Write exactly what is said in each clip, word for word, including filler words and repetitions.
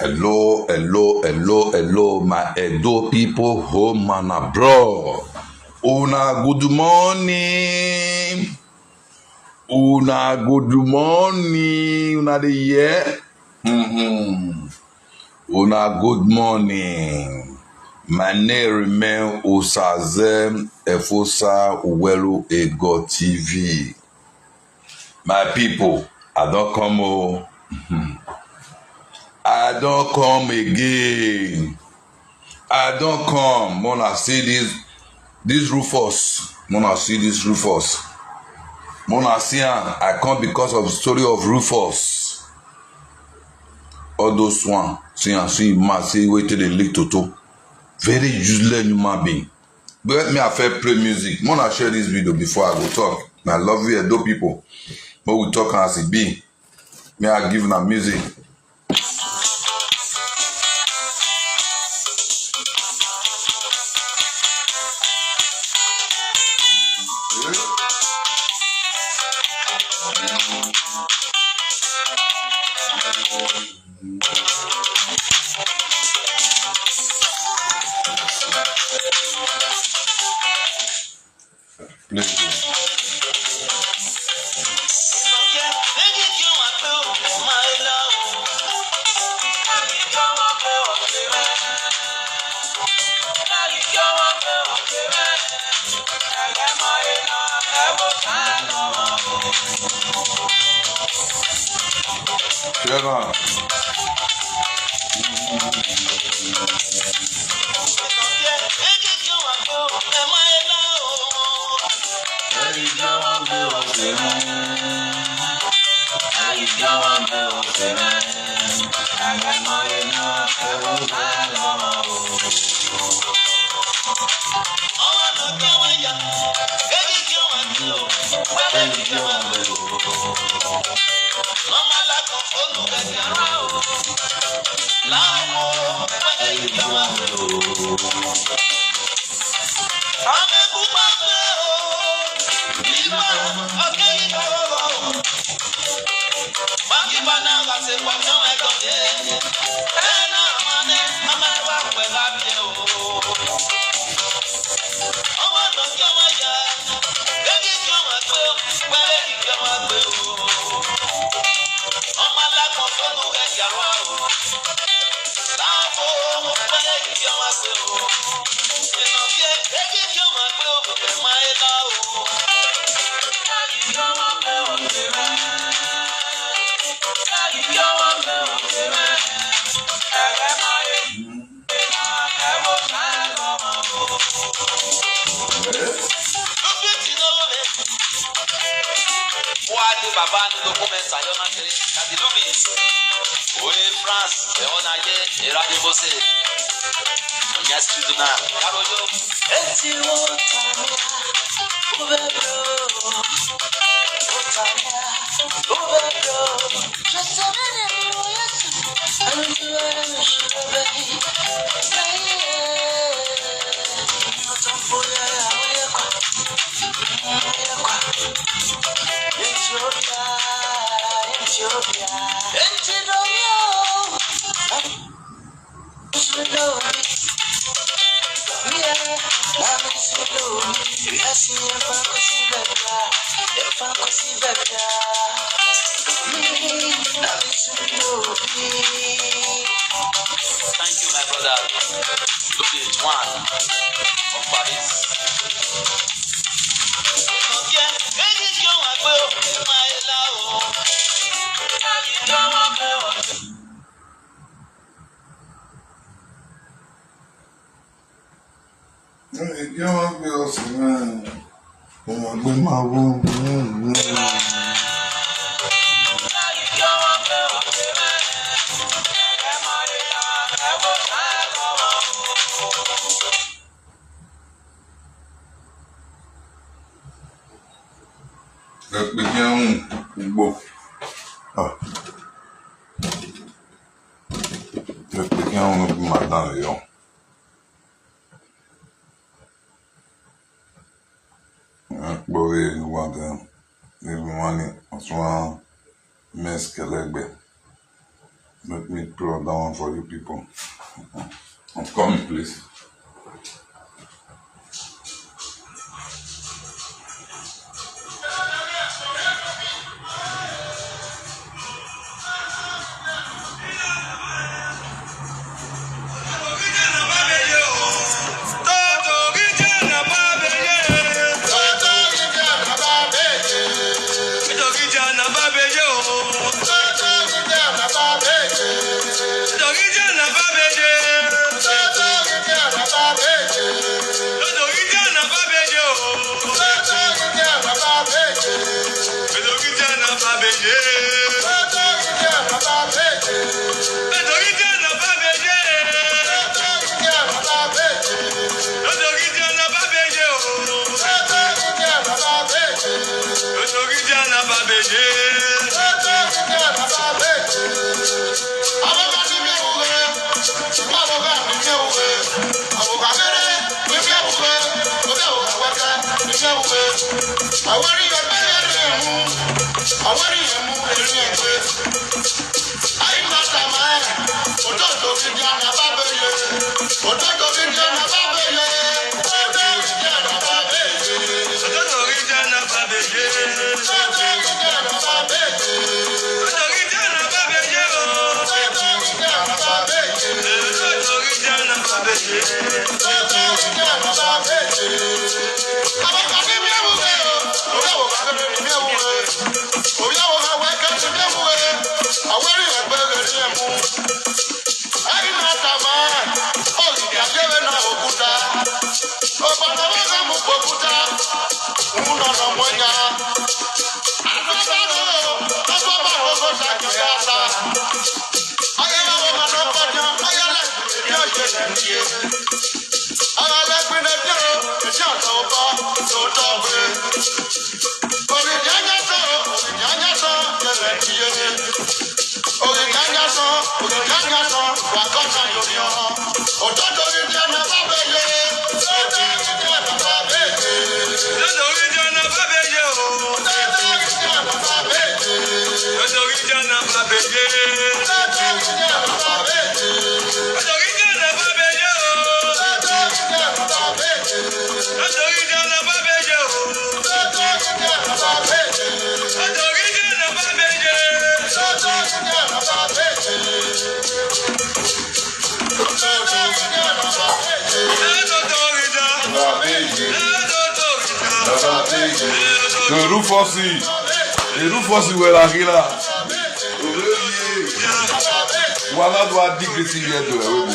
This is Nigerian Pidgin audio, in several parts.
Hello, hello, hello, hello, my Edo people, home and abroad. Una good morning. Una good morning. Una dey hear? Mm-hmm. Una good morning. My name remain Osaze Efosa Uwelu Ego T V. My people, I don come o. I don come again. I don come. Mona see this this Rufus. Mona see this Rufus. Mona see am. I come because of the story of Rufus. All those one. See am, see man, see wetin dey lick toto. Very useless human being. But let me, I first play music. Mona share this video before I go talk. I love you, Edo people. But we talk as e be. May I give una music? Wadi baba ni dokumen sayona kere kadi lubis. Oye France, e ona ye, e radi bose. Onya studio na, karo yo. Eti wo tanya, ube bro. Wo tanya, ube bro. Just a minute, oh, yes. Thank you, my brother. Louis Antoine of Paris. Ẹ jẹ́ wọ́n gbé ọ̀sìn náà. Wọ́n gbé máa wó. Ẹ pè kí á hùn gbogbo. Ah. Ẹ pè kí á hùn bí màá dàn lé yọ. Ẹ pè orí ìlú wa gan. Níbi wọn ni wọ́n tún wá mẹ́sì kẹlẹ́gbẹ̀ẹ́. Let me plug that one for you people. I'm coming, please. Rufus, Rufus wela hila. Wala do a dignity here do.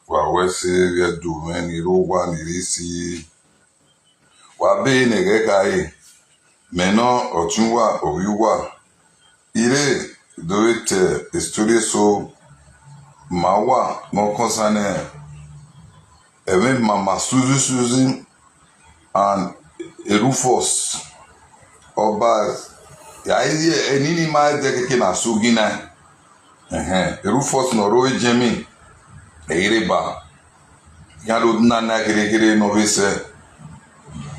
Wa wese via domaine ro wa ni risi. Wa be ne ge ka e. Maintenant, otunwa, owiwa. Ire, do it, eh, studio so. Ma wa, mo concerne. Eve mama Suzy Suzy and Rufus. Oba, ya, ye, enini ma de ke na sugina. Ehe, Rufus no ro ejemi. Ere ba. Ya do na na kere kere no be se.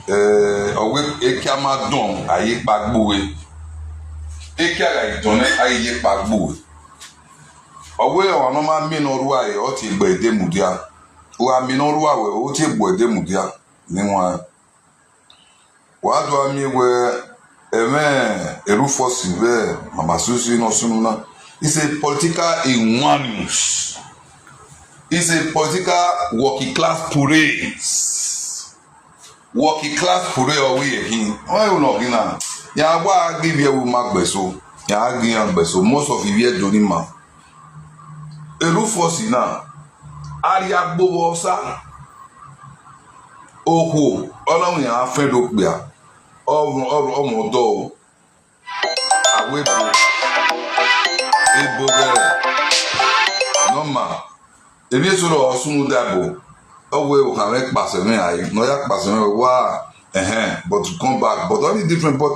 Eh, owe eke ama don aye pagbo we. Eke aga don aye pagbo we. Owe o no ma mi no ru aye o ti gbe de mudia. Wa mi no ru awe o ti gbe de mudia. Ni wa. Wa do ami we eve Rufus ve mama Suzy no sunu na. It's a political inwanius. It's a political working class parades. Working class parade o we hin. Why you no gina? Ya wa give you ma gbeso. Ya gi ya gbeso. Most of you here do ni ma. Rufus na. Ari agbo wo sa. Okwu, Ọlọ́run yẹn á fẹ́ ló pè á. Ọmọ ọmọ ọ̀dọ́ o. ma. Ebi eso lo osunu dabo. Owe o kan me pase me ayi. No ya pase me wa. Ehen, but to come back, but only different, but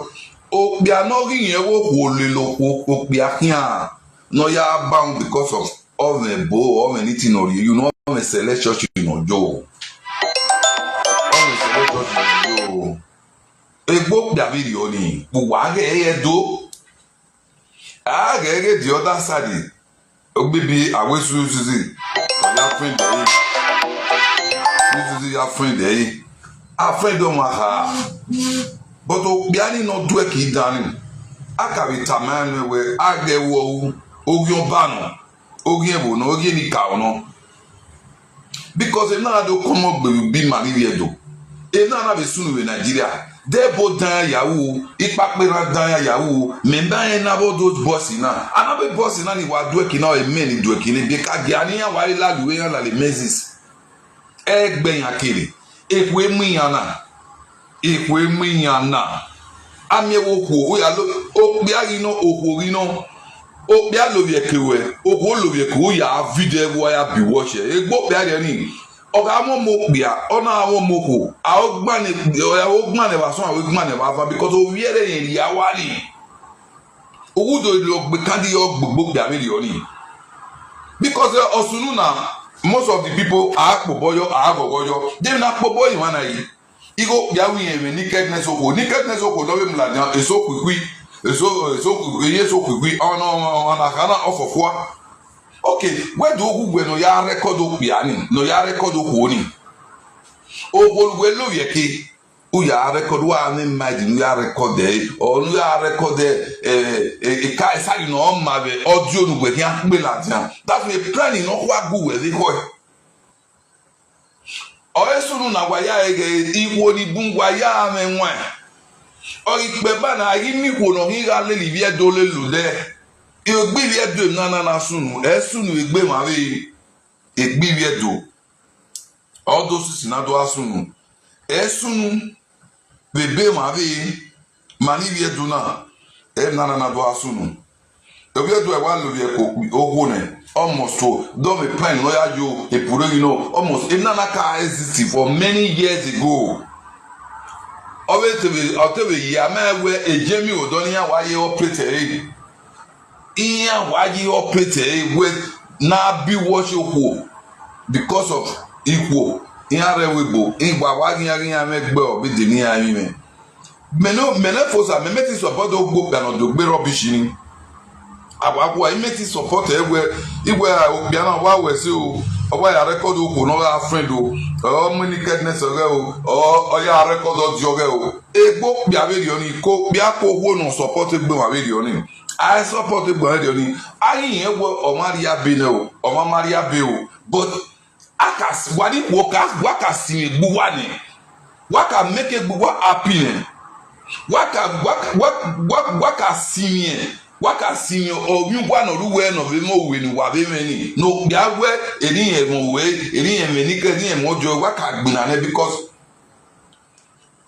o bi ano gi yen wo ko le lo o o bi akin. No ya bound because of all the bo, all the anything or you know, all the celestial you know, yo. All the celestial you know, yo. Egbo pia video ni, bu wa ge e do. A ge ge the other side. Ogbibi awe su suzi. Ya friend e. Suzi ya friend e. A friend o ma ha. But o pia ni no do e ki dani. A ka bi tamanu we a ge wo u. Ogin oba no. Ogin ebo no, ogin ni ka ono. Because if na do come up be be mari we do. If na na be sunu we Nigeria. De bo dan ya u, ipa pe ra dan ya u. Me ba e na bo do boss na. Ana be boss na ni wa do e ki na e me ni do e ki ni be ka ge ani ya wa la lu we ya la le mezis. Egbe ya kere. Ekwe mu ya na. Ekwe mu ya na. Ami wo ko o ya lo o bi a ri no o ko ri no. O bi a lo ye ke we. O ko lo ye ko ya video wa ya bi wo se. Egbo bi a re ni. O ga mo mo bi a. O na wo mo ko. A o gba ni o ya o gba ni wa so a o gba ni wa fa because o wi ere yen ya wa ni. Owudo lo gbe kandi yo gbogbo gbe abiri oni. Because uh, osunu na most of the people are kpoboyo are gogoyo. They na kpoboyo wana yi. Igo ya wi eme nakedness oko. Nakedness oko no be mlajan eso kwikwi. Eso eso kwikwi eso kwikwi. Ono ono kana ofofwa. Okay, where do ogu gwe no ya record okpi ani? No ya record oku oni. Ogo gwe lo ye ke. U ya record wa ni imagine u ya record e or u ya record e e e ka e sari no ma be audio nu gbe ki a pe la dia. That's me planning no kwa gu we ri ko e. O e sunu na wa ya e ge iwo ni bun wa ya me nwa. O i pe ba na yi mi ko no hi ga le li vie do le lu de. I o gbi vie do na na na sunu e sunu e gbe ma we e gbi vie do. All those things na do asunu. Esunu bebe ma be mani vie do na. E na na na do asunu. E vie do e wa lo vie ko ogo ne. Almost so. Do me plan no ya yo e puro you know. Almost e na na ka exist for many years ago. Owe tebe otebe ya me we e jemi odoni ya wa ye operate e. Ihe ahụ aji operate egwe na bi wash okwu because of ikwo ihe ara webo igba wa gị ya gị ya megbe obidi ni ya ime meno mene fosa me meti support ogbo kana do gbe rubbish ni agwa agwa imeti support egwe igwe okpia na wa wesi o owa ya record okwu no ga friend o o mini kedness oge o o ya record audio oge o egbo kpia be ri oni ko kpia ko wo no support egbe wa be ri oni. I support egbe wa be ri oni. Ayi yen wo o ma ri abe ne o o ma ma ri abe o but aka wani wo ka wa ka si egbu wa ni wa ka make egbu wa happy ni wa ka wa ka wa wa wa ka si yen wa ka si yen o mi wa no ru we no be mo we ni wa be me ni no kpia we eri yen mo we eri yen me ni ke eri yen mo jo wa ka gbina ne because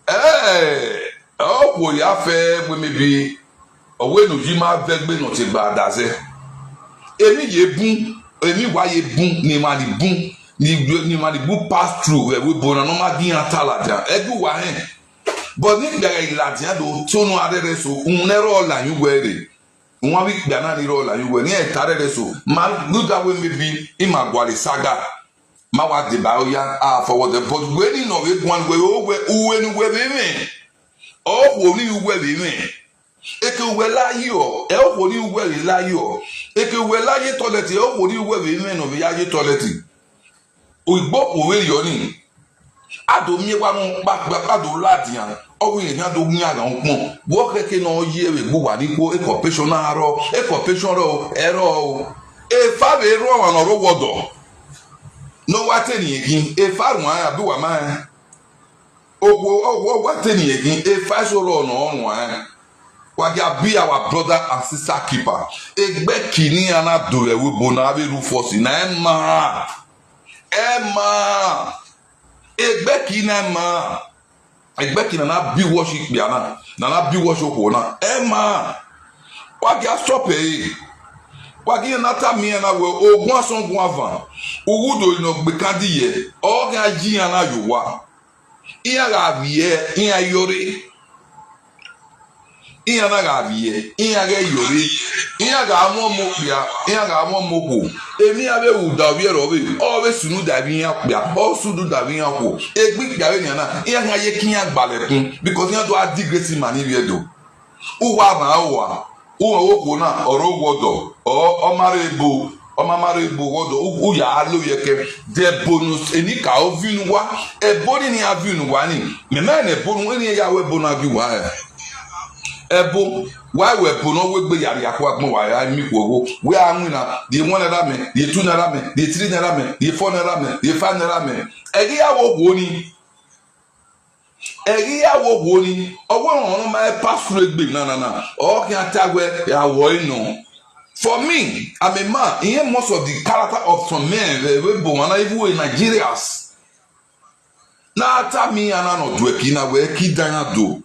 Ee, ọ kwụ ya fe egbe mebi ọwenu ji ma vegbe no te gba daze. Emi ye bun, emi wa ye bun, ni ma ni bun, ni ni ma ni bun pass through we we bona no ma gi atala dia. Edu wa hen. But ni gbe la dia do tonu arere so un ne ro la yu we re. Nwa bi gba na ni ro la yu we ni e tare re so. Ma lu da we mebi i ma gwale saga. Ma wa de ba oya a forward but we ni no we gwan we o we uwe ni we be me o wo ni we be me eke we la yo e o wo ni we la yo eke we la ye toilet e o wo ni we be me no we ya ye toilet igbo ko we yo ni ado mi wa mo pa pa ado la dian o we ni ado mi ara npon wo keke no ye we gbo wa ni ko e corporation na ro e corporation ro e ro o e fa we ro wa no ro wodo no wa te ni egin e fa run ara bi wa ma ogwo ogwo wa te ni egin e fa so ro no run ara wa ga bi our brother and sister keeper egbe kini ana do we we bo na be ru force na e ma e ma egbe kini e ma egbe kini na bi worship ya na na na bi worship ko na e ma wa ga stop e Wa ghi iran na tama iran na wẹẹ, ogun asọn gun avan, ughudo nọ gbe kadi yẹ, ọ gha yi iran na ye owa. Iran gha vbiẹ, iran yọrre. Iran na gha vbiẹ, iran ghẹ yọrre. Iran gha mwẹ ọmọ okpia, iran gha mwẹ ọmọ okhuo. Emwi iran vbe ru da ovbi ẹre ọvbe, ọ vbe sunu da vbe iran okpia, ọ sunu da vbe iran okhuo. Egbe ikpia vbenian na, iran khian ye ke iran gbalẹkun, because iran do a disgrace ima ni vbiẹ do. Uwa rhan ua, uwa okhuo na ọ ro ghwọdọ, ọ ọ ma rre ebo, ọ ma ma rre ebo ghwọdọ, u u ya lo vbiẹ kẹ. De ebo ne enikaro viọ unu uwa? Ebo ni iran viọ unu uwa ni, mẹ ma rẹn ebo ne iran ya ru ebo na gie uwa rẹn. Ebo, wa ru ebo ne ọ wegbe ya rhie akhuẹ agbọn, wa ya miẹn ikhuo gho, wẹ a winna, rhie one naira mẹ, rhie two naira mẹ, rhie three naira mẹ, rhie four naira mẹ, rhie five naira mẹ. Ẹghẹ ya ru okhuo ni. Ẹghẹ ya ru okhuo ni, ọ wẹ ọmwa ne ọ ma pass through egbe na na na, ọ khian ta wẹ ya wọ ẹre nọ. For me, I'm a man, I hear most of the character of some men vbe vbe bo mwa na, even in Nigerians. Na tama iran na nọ do ẹki na wẹ ẹki dan iran do,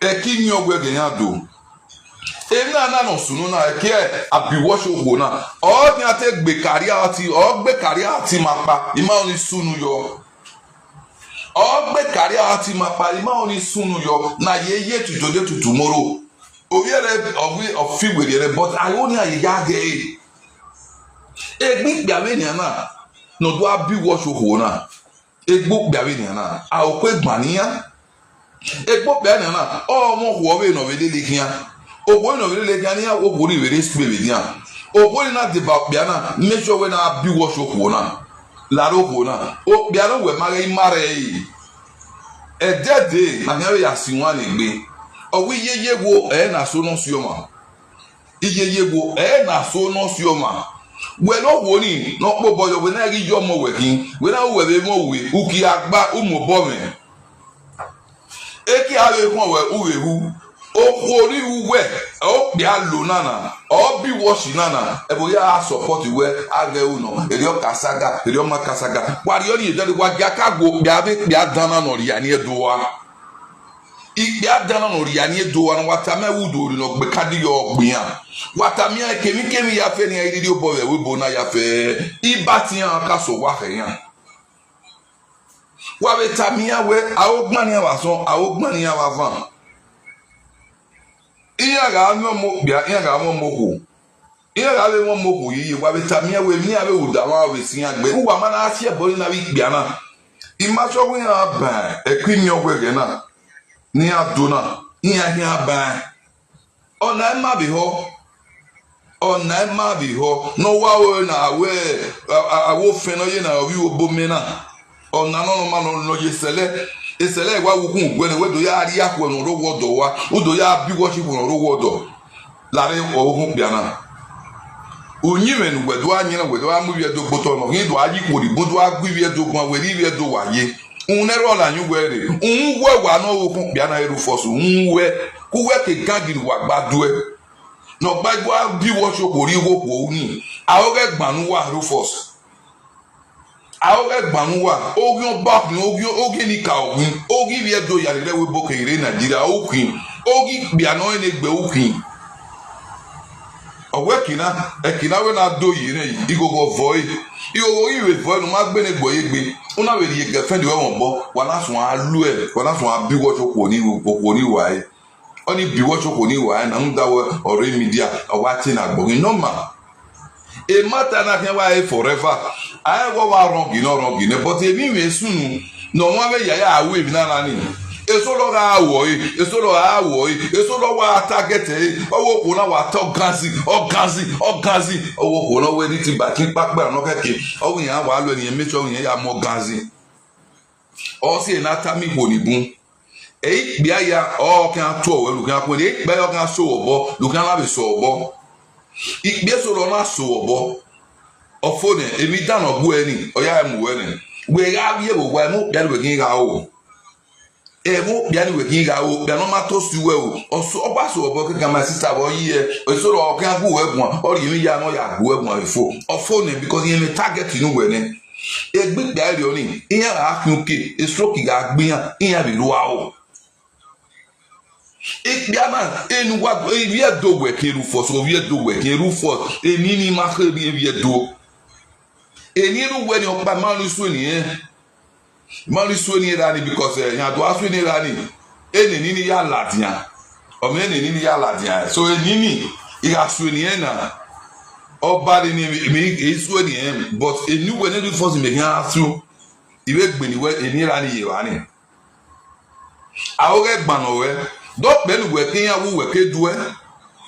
ẹki miẹn ọghuẹ ghe iran do. Emwi na na nọ sunu na, ẹki a bi wọshọ okhuo na, ọ khian te gbe career out, ọ gbe career out ima kpa, ima ọni sunu yọ. Ọ gbe career out ima kpa, ima ọni sunu yọ, na ye ye tutu de tutu moro. Ovbi ẹre, ovbi ọ fi werriẹ rẹ, but aro ni a ye ya ghẹ ẹre. Egbe ikpia vbenian na ne ọ do a bi wọshọ okhuo na. Egbe ikpia vbenian na, a okhuo egban ne iran. Egbe ikpia vbenian na, ọ mwẹ okhuo vbene ọ vbe lele khian. Okhuo ni ọ vbe lele khian, ne iran okhuo ni vbe rre school vbe nian. Okhuo ni na deba okpia na, make sure wẹ ne a bi wọshọ okhuo na. Lare okhuo na, okpia ne uwẹ ma ghẹ i ma rẹe. Ẹdẹdẹ na khian vbe ya si iwan ni egbe. Ọ wẹ iyeye wo ẹre na so ne ọ si ọmwa. Iyeye wo ẹre na so ne ọ si ọmwa. Wẹ ne okhuo ni ne ọ kpobọ yọ, wẹ na ghi ye ọmọ wẹ khin, wẹ na ru wẹ vbe mwẹ uwe, uki agba, u mu obọ mwẹ. Eke a vbe khuọn wẹ u vbe ru. Okhuo ni ru wẹ, ọ kpia lo nana, ọ bi wọshi nana, ẹvbo ya a support wẹ, a ghẹ ru nọ, erriọ ka saga, erriọ ma ka saga. Wa rhie ọnii ye dede, wa gia ka gbe okpia vbe ikpia dan na ne ọ ria ni Ẹdo ua. Ikpia dan na ne ọ ria ni Ẹdo ua, ne wa tama ẹvbo udo ne ọ gbe kadi yọ gbe iran. Wa tama iran ekemwi kemwi ya fẹ ne iran rhie obọ vbe ẹvbo ebo na ya fẹ, ibati iran ka sẹ owa khẹ iran. Wa vbe tama iran wẹ, aro gban ne iran vbe asọn, aro gban ne iran vbe avan. Iran gha mwẹ ọmọ okpia, iran gha mwẹ ọmọ okhuo. Iran gha vbe mwẹ ọmọ okhuo yeye, wa vbe tama iran wẹ, emwi ne iran vbe ru da mwa vbe sẹ iran gbe. Uwa ma na si ẹbọ ni na vbe ikpia na. I ma sẹ ọghe iran ban ẹko imiẹn ọghe ẹghẹ na, ne iran do na, iran khian ban. Ọna ima vbe họ, ọna ima vbe họ, ne ọ wa ru ẹre na, a wẹ, a, a, a wẹ ofẹn ne ọ ye na, ọ vbe ru obọ mẹ na. Ọna nọ nọ ma nọ, nọ ye sẹlẹ, esẹlẹ wa wu ukhun guẹ nẹ, wẹ do ya rhie akhuẹ ne ọ ro wẹ ọdọ wa, u do ya bi wọshọ okhuo ne ọ ro wẹ ọdọ. Lare ọvbokhan okpia na. Uyinmwẹ ne uwẹ do gha yẹnrẹn, wẹ do gha mu ivbi Ẹdo gbe otọ, nọ ghi do gha ye ikhuo ni bun, do gha gu ivbi Ẹdo guan, wẹ rhie ivbi Ẹdo wa ye. Uhunmwu ẹrọ na yin uwẹ rre, uhunmwu uwẹ wa ne ọvbokhan okpia na, Rufus, uhunmwu uwẹ, ku uwẹ ke gangi ne uwa gba duẹ. Ne ọ gba gua bi wọshọ okhuo rhie igho khuo uni. Aro ghẹ gban ne uwa, Rufus. Aro ghẹ gban ne uwa, oghian ọba khin, oghian, oghian enikaro khin, oghian ivbi Ẹdo ya rre vbe ebo keghi rre Nigeria, u khin, oghian ikpia ne ọ rẹn egbe, u khin. Ọ wẹ ẹki na, ẹki na wẹ na do ye rẹn, ighogho vọre, ighogho ghi vbe vọre ne u ma gbe ne egbe ye egbe, u na vbe rhie girlfriend ruẹ mwẹ obọ, wa na suẹn a lu ẹre, wa na suẹn a bi wọshọ okhuo ni, okhuo ni ruẹ. Ọni bi wọshọ okhuo ni ruẹ na, rhunmwuda wẹ ọ rre media, ọ wa tie ne agbọn ghi normal. Emata na khian wa re forever. Aẹn, wẹ ọ wa wrong nọ, wrong nẹ, but emwi vbe sunu ne ọ wan vbe yaya ru emwi na na ni. Eso lọ gha ru ọre, eso lọ gha ru ọre, eso lọ wa target ẹre. Ọvbokhuo na wa ta ọganzi, ọganzi, ọganzi. Ọvbokhuo ne ọ wẹ ni ti ba ti kpakpa ne ọ khẹke, ọ wẹ iran wa lu ẹre, make sure iran ya mu ọganzi. Ọ si ẹre na tama ikhuo ni bun. Ẹre ikpia ya ọ khian tuẹ ruẹ, ne u khian khuẹn, ẹre ikpia ya ọ khian sẹ obọ, ne u khian na vbe sẹ obọ. Ikpia eso lọ na sẹ obọ. Ọ fo nẹ emwi dan ne ọ gu ẹre ni, ọ ya mu ruẹ nẹ. Wẹ gha vbiẹ vbe owa, ẹmwẹ okpia ni wẹ ghi gha ru. Ẹmwẹ okpia ni wẹ ghi gha ru, okpia ne ọ ma to si ruẹ o. Ọ so, ọ gba sẹ obọ keke, my sister, vbe ọ yi ẹ, eso lọ ọ khian gu ruẹ guan, ọ rhie emwi ya ne ọ ya gu ruẹ guan vbe fo. Ọ fo nẹ, because irẹn mwẹ target ne uwẹ nẹ. Egbe ikpia rriọ ni, iran gha khian uke, estroke gha gbe iran, iran vbe rua o. Ekpia na enu wa ewie do we ke Rufus, owie do we ke Rufus. Eni ni ma ke ewie do. Eni ru we ni okpa ma lu so ni eh. Ma lu so ni rani because eh, ya do aso ni rani. Eni ni ni ya ladia. O me eni ni ni ya ladia. So eni ni i ga so ni eh na. Oba ni mi mi e so ni eh. But eni we ni Rufus me ya so. Iwe gbe ni we eni rani ye wa ni. Awo ge gbano we. Do pe nu we ke ya wu we ke du e.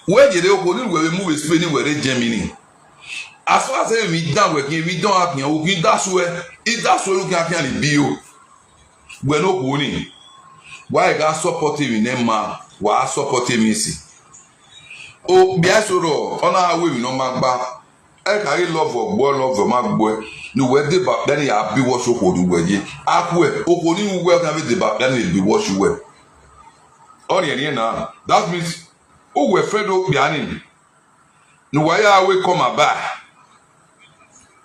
We jere oko ni we mu we Spain ni we re Germany. As far as we mi dan we ke mi dan akin o ki da so e. I da so lu ke akin ni bi o. We no ko ni. Wa e ga support mi ne ma. Wa support mi si. O bi a soro ona we mi no ma gba. E ka ri love gbo love ma gbo. Ni we de ba pe ni a bi wo so ko du we ye. A ku e o ko ni we ka be de ba pe ni bi wo so we. O ni ni na. That means o we friend o bi ani. Ni wa ya we come aba.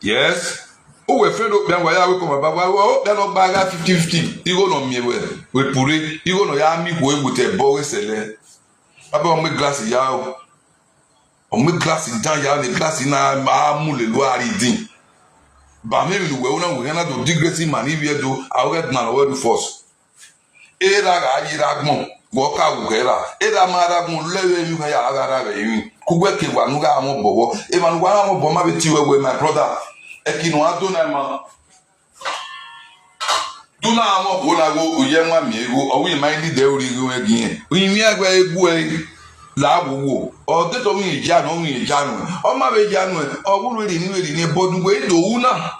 Yes. O we friend o bi ani wa ya we come aba. Wa o bi ani o gba ga fifty fifty. Igo no mi we. We pure. Igo no ya mi ko e we te bo we sele. Aba o mi glass ya o. O mi glass down ya ni glass na ma mu le lo ari din. Ba mi lu we una we na do disgrace man if you do. I will get man we do force. Era ga yi ra gbon. Wo ka wu ke ra. Era ma ra gbon le we mi ka ya ga ra we mi. Ku we ke wa nu ga mo bowo. E ma nu wa mo bo ma be ti we we my brother. E ki nu a do na ma. Duna amo ko na go uye nwa mi ego o wi mai ni de ori go e gin. Wi mi agba egu e la wo wo. O de to mi ja no mi ja no. O ma be ja no. O wu ri ni ri ni bodu we do una.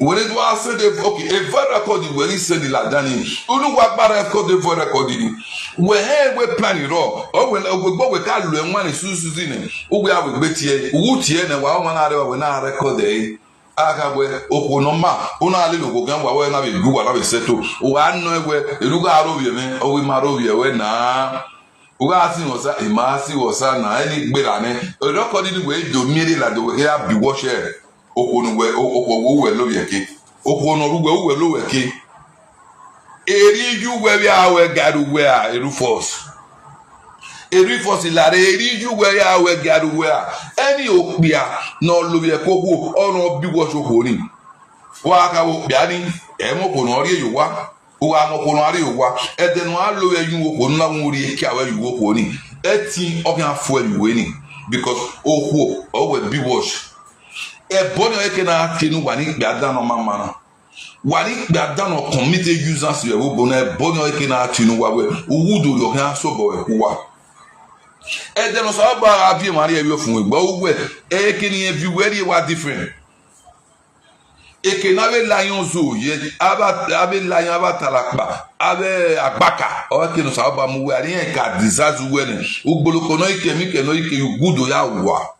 Were do a se de okay e va record we ni se de la dani. Unu wa gba record de va record ni. We he we plan ro. O we o gbo we ka lu e nwa ni susu ni. O we a we gbe tie. Wu tie na wa o ma na re wa we na record e. Aka gbe okwo no ma una le lo gogan wa we na be gu wa na be seto. Wa no egbe eluga aro bi me o we ma ro bi we na. Uga si wo sa e ma si wo sa na eni gbera ne. Oro ko di we do mi re la do we ya bi wo she. Okwo no we okwo wo we lo bi eke. Okwo no ru we we lo we ke. Eri ju we bi a we garu we a eru force. Eri force la re eri ju we ya we garu we a. Eni okpia no lo bi eko wo ono bi wo so ko ni. Wa ka wo kpia ni e mo ko no ri yo wa. Wa mo ko no ri yo wa. E de no a lo we yu wo ko na wo ri ki a we yu wo ko ni. E ti o kan fo e mi we ni. Because okwo o we bi wo. E bo ni o ke na ti nu wa ni kpia da no ma ma na. Wari gbada no commit users we wo bona boni o ke na tinu wa we uwudo yo kan so bo we kuwa. E de no sa ba abi mari e yo fun we gbo we e ke ni everywhere ye wa different. E ke na we lion zo ye aba abe lion aba talakpa abe agbaka o ke no sa ba mu we ari e ka disazu we ni ugbolo ko no ike mi ke no ike ugudo ya wa.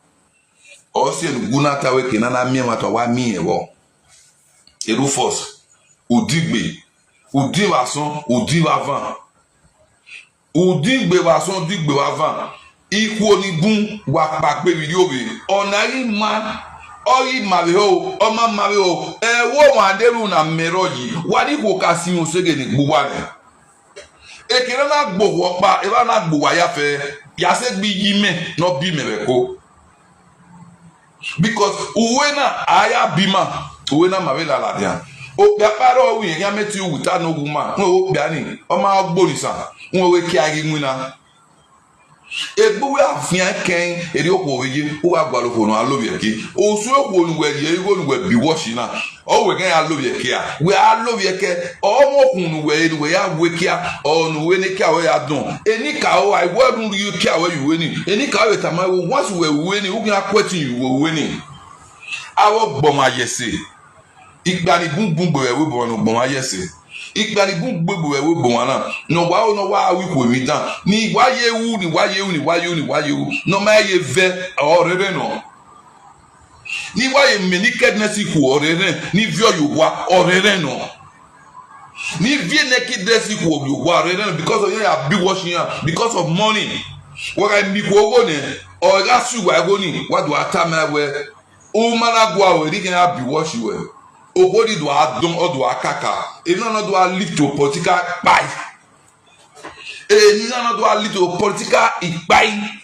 O si enu guna ta we ke na na mi e ma to wa mi e wo. Eru force udigbe udivason udivavan udigbe vason udigbe vavan. Ikwo ni bun wa pa pe video be ona yi ma o yi ma be o o ma ma be o e wo wa de ru na mero yi wa ni ko ka si o sege ni gbu wa re. Ekere na gbo wo pa e ba na gbo wa ya fe ya se gbi yi me no bi me be ko. Because uwe na aya bima uwe na mavela la dia. O ya paro wi ya meti uta no guma. Ngo o bia ni. O ma gbo ni sa. Ngo we ki agi ngwina. Egbu we afia ken eri okwo we ye. U wa gwa lo kono alo bi eki. O su okwo nu we ye igo nu we bi wo shi na. O we ken alo bi eki a. We alo bi eki. O mo kun nu we nu we ya we kia. O nu we ni kia we ya don. Eni ka o ai we nu ri kia we yu we ni. Eni ka we ta ma we once we we ni. U kia kweti yu we we ni. Awo gboma yese. Ikpani bun bun gbe we gboma no gboma yese. Ikpani bun gbe gbe we gboma na. No wa o no wa wi ko mi dan. Ni wa ye wu ni wa ye wu ni wa ye wu ni wa ye wu. No ma ye ve o re re no. Ni wa ye me ni kedness ku o re re. Ni vio yu wa o re re no. Ni vie nakedness ku o yu wa o re re no because of ya bi washing ya because of money. Wa ga mi ko go ne. O ga su wa go ni. Wa do atama we. Umana gwa we ri ke na bi wo shi we. Ogori do a don o do a kaka. E no no do a live to political kpai. Eni na do a little political ikpai.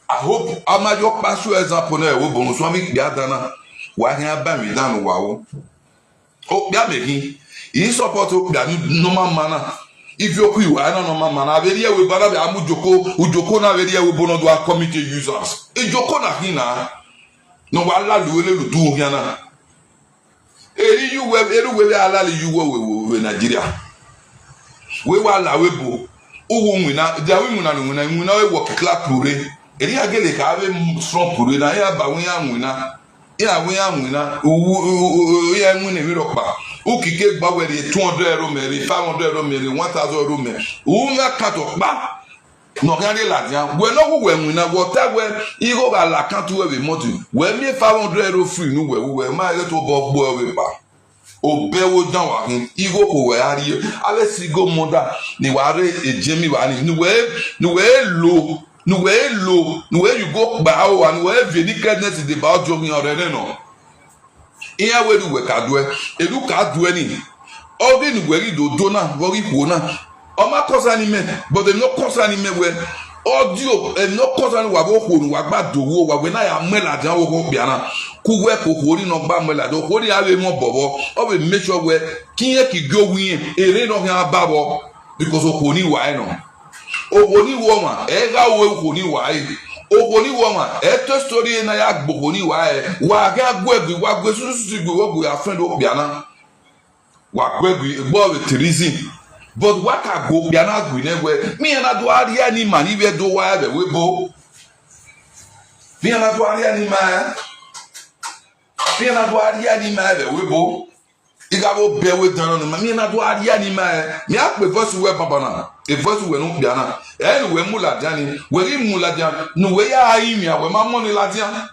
I hope amajo pass you example na wo bonu so mi gbe adana. Wa hin aba mi danu wa o. O bia me hin. I support o bia ni normal mana. If you ku wa na normal mana, very we bana be amu joko, ujoko na very we bono do a committee users. E joko na hin na. No wa la lu le lu du hin na. Eri yuwe, eri we we ala le yuwe we we we Nigeria. We wa la we bo. Uwu nwina, dia we nwina nwina, nwina we work clap pure. Eri agele ka we strong pure na ya ba we ya nwina. Ya we ya nwina. Uwu, uwu, uwu, ya nwina we ropa. Ukike gba we re two hundred euro me, re five hundred euro me, re one thousand euro me. Uwu nga kato pa. No kan de la dia. We no ku we nwina, wo ta we. Igo ga la kan tu we be moti. We mi five hundred euro free nu we, we ma re to bo gbo we pa. O be wo dan wa hin. Igo ko we ari. Ale si go moda. Ni wa re e jemi wa ni. Ni we, ni we lo. Ni we lo. Ni we you go ba o wa. Ni we very kindness is about jogging already no. Iya we du we ka due. E du ka due ni. Ogi ni we ri do do na, wo ri ko na. O ma concern me, but e no concern me we. Audio, e no concern wa bo ko wa gba do wo wa we na ya me la jan wo ko bia na. Ku we ko ko ri no gba me la do ko ri a we mo bobo. O we make sure we kiye ki gyo wi ere no ha ba bo because o ko ni wa e no. O ko ni wo ma e ga wo o ko ni wa e. O ko ni wo ma e to story na ya gbo ko ni wa e. Wa ga gwe gwe wa gwe su su gwe wo gwe a friend o bia na. Wa gwe gwe gbo we treason. But wa ka go bia na gwe ne we. Mi na do ari ani mani we do wa we we bo. Mi na do ari ani ma. Mi na do ari ani ma we we bo. Iga bo be we dan no ma. Mi na do ari ani ma. Mi a pe voice we baba na. E voice we no bia na. E ni we mu la dia ni. We ri mu la dia. Nu we ya ai mi a we ma mo ni la dia.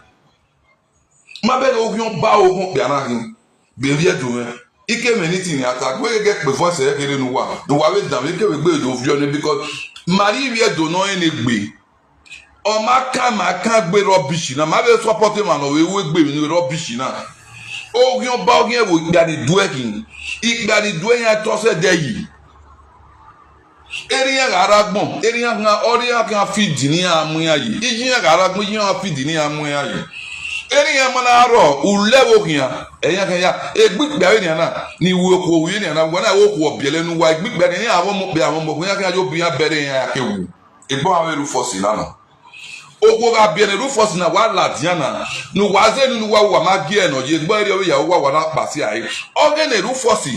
Ma be o gyon ba o gon bia na hin. Be ri e do me. Ike me ni ti ni ata gbe ge pe voice e kere nu wa. Nu wa we dan we ke we gbe do vio ni because mari wi e do no e ne gbe. O ma ka ma ka gbe rubbish na ma be support ma no we we gbe ni rubbish na. O gyon ba o gyon e wo igba ni do e kin. Igba ni do e ya to se de yi. Eriyan ga aragbọn, eriyan kan, ọriyan kan fi di ni amu ya yi. Ijiyan ga aragbọn, ijiyan fi di ni amu ya yi. Eriyan mana arọ, ulẹ wo kiyan, ẹyan kan ya. Egbigbe awe ni ana, ni wo ko wi ni ana, wana wo ko ọbiẹlẹ nu wa, egbigbe ni awon ọmọ pe awon ọmọ, ya kan yo bi ya bẹrẹ yan ya ke wu. Egbon awe Rufus lana. Ogo ga biene Rufus na wa ladian na. Nu wa ze nu wa wa ma gie no ye gbo ere ya wa wa na pasi ai. Oge ne Rufus.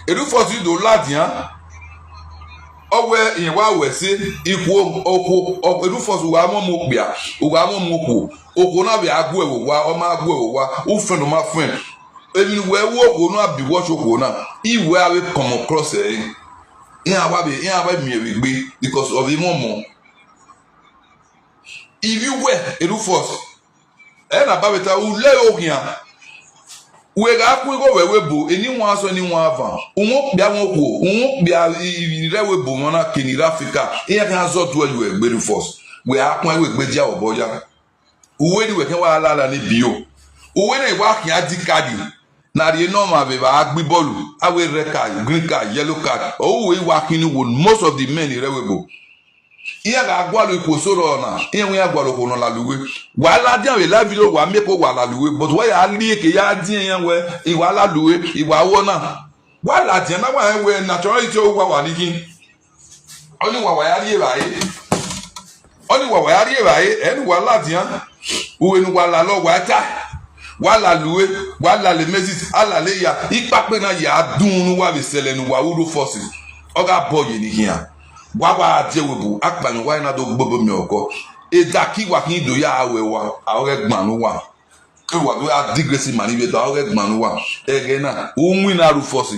E Rufus do ladian. Owe yen wa we se ikwo oko o- e Rufus wa mo mo pia. O wa mo mo ko. Oko na be agu e wo wa, o ma agu e wo wa. U fen o ma fen. Emi we wo oko na bi wo so oko na. Iwe awe come across e. Iyan wa be, iyan wa mi e we gbe because of him mo. Ibi we e Rufus. E na ba beta u le o kian. We ga ku go we we bo eni wan so ni wan van. Uwon pia won ko, uwon pia ire we bo won na kini Africa. Iyan kan so tu e we gbe Rufus. We a pon we gbe dia obo ya. Uwe ni we ke wa la la ni bio. Uwe na wa kian di kadi. Na ri no ma be ba agbi bolu. Awe red card, green card, yellow card. O we wa kini wo most of the men ire we bo. Iya ga agwalo ikwo soro na. Iya we agwalo ko no la luwe. Wa la dia we la video wa me ko wa la luwe. But wa ya li ke ya dia yan we. I wa la luwe. I wa wo na. Wa la dia na wa we naturality o wa wa ni kin. Oni wa wa ya ri e ba e. Oni wa wa ya ri e ba e. Eni wa la dia. Uwe nu wa la lo wa ta. Wa la luwe. Wa la le mezis. Ala le ya. Ipa pe na ya dun nu wa be sele nu wa u Rufus. Oga boy ni kian. Wa wa je we bu akpa ni wa na do gbogbo mi oko. E da ki wa kin do ya awe wa. A o re gban nu wa. E wa do a digresi mani be do a o re gban nu wa. E ge na. U win na Rufus.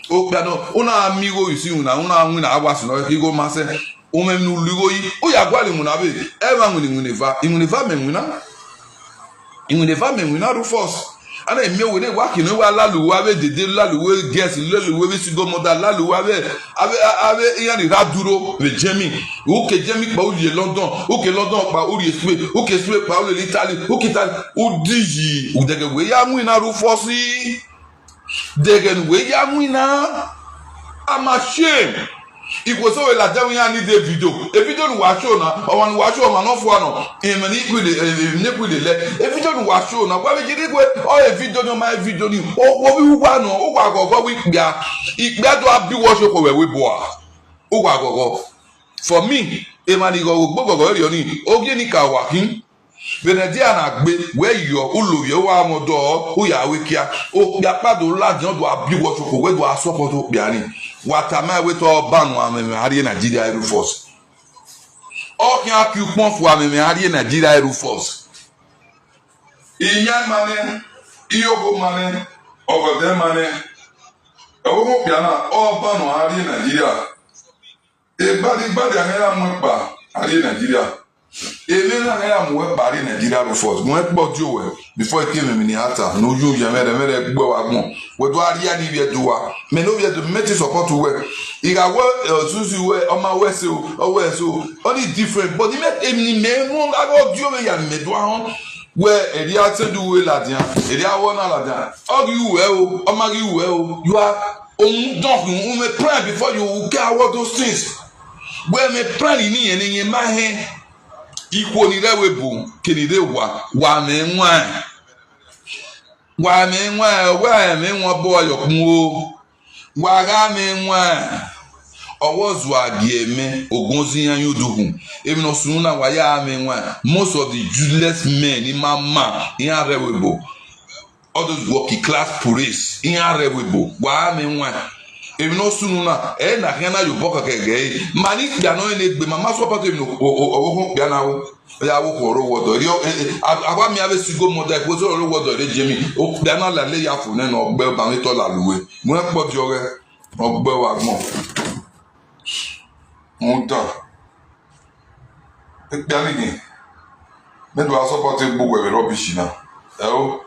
O pe no. Una amigo you see una una win na wa si no ki go ma se. O me nu lugo yi. O ya gwa le mu na be. E ma win win va. I win va me win na. Iwin de fa me win na Rufus. Ana emi owe ne wa kinu wa lalu wa we dede lalu we guest lalu we we sigo moda lalu wa we ave ave iya ni ra duro we jemi. Uke jemi pa uri London, uke London pa uri Spain, uke Spain pa uri Italy, uke Italy. Udiji udege we ya win na Rufus. Dege we ya win na. I'm ashamed. Ikwo so we la jamu ya ni de video. E video ni wa show na, o wa ni wa show ma no fo ano. E me ni ku de, e ni ku de le. E video ni wa show na, kwa be jiri kwe. O e video ni ma e video ni. O wo bi wa no, o wa go go wi gba. Igba do abi wo show ko we we bo a. O wa go go. For me, e ma ni go go go ri oni. O ge ni ka wa kin. Venedia na gbe we yo ulo ye wa mo do u ya we kia. O ya pa do la jan do abi wo show ko we do a support o bi ani. Wa ta ma we to ba nu ame me ari Nigeria Air Force. O ki a ki pon fu ame me ari Nigeria Air Force. Iya mane, iyo go mane, ogo de mane. E wo mo bi ana o ba nu ari Nigeria. Egbadi gbadi ahịa ya mụ mkpa ari Nigeria. Eme na ahịa ya mụ mkpa ari Nigeria Air Force. Mụ kpọ di owe before ike me mini ata no yo ya mere mere gbe wa gbon. We do ari ya ni we do wa. Me no we do me ti support we. Iga we susu we o ma we so o we so. Only different but me emi me mo ga go di owe ya me do ahun. We eri a se du we la dia. Eri a wo na la dia. O gi we o, o ma gi we o. You are Ohun dɔn kun un me plan before you get all those things. Where me plan ni yen ni yen ma hen. Ikwo ni re we bu, ke ni re wa, wa me nwa. Wa me nwa, wa me nwa bo yo kun o. Wa ga me nwa. Owo zu agi eme, ogunzi yan yudugun. Emi no sunu na wa ya me nwa. Most of the useless men in my man, in a re we bo. All those working class police in arewebo wa me nwa. Emi no sunu na e na hena yo boko kege. Mani ya no ne gbe mama so pato emi no owo ko ya na wo. Ya wo ko ro wodo ri o. Awa mi ave sigo mo da ko so ro wodo re jemi. O ya na la le ya fu ne no gbe ba mi to la luwe. Mo e po di ore. Ogbe wa gbon. Mo da. Ekpe ani gin. Me do a support e gbogbo e rubbish na. E o.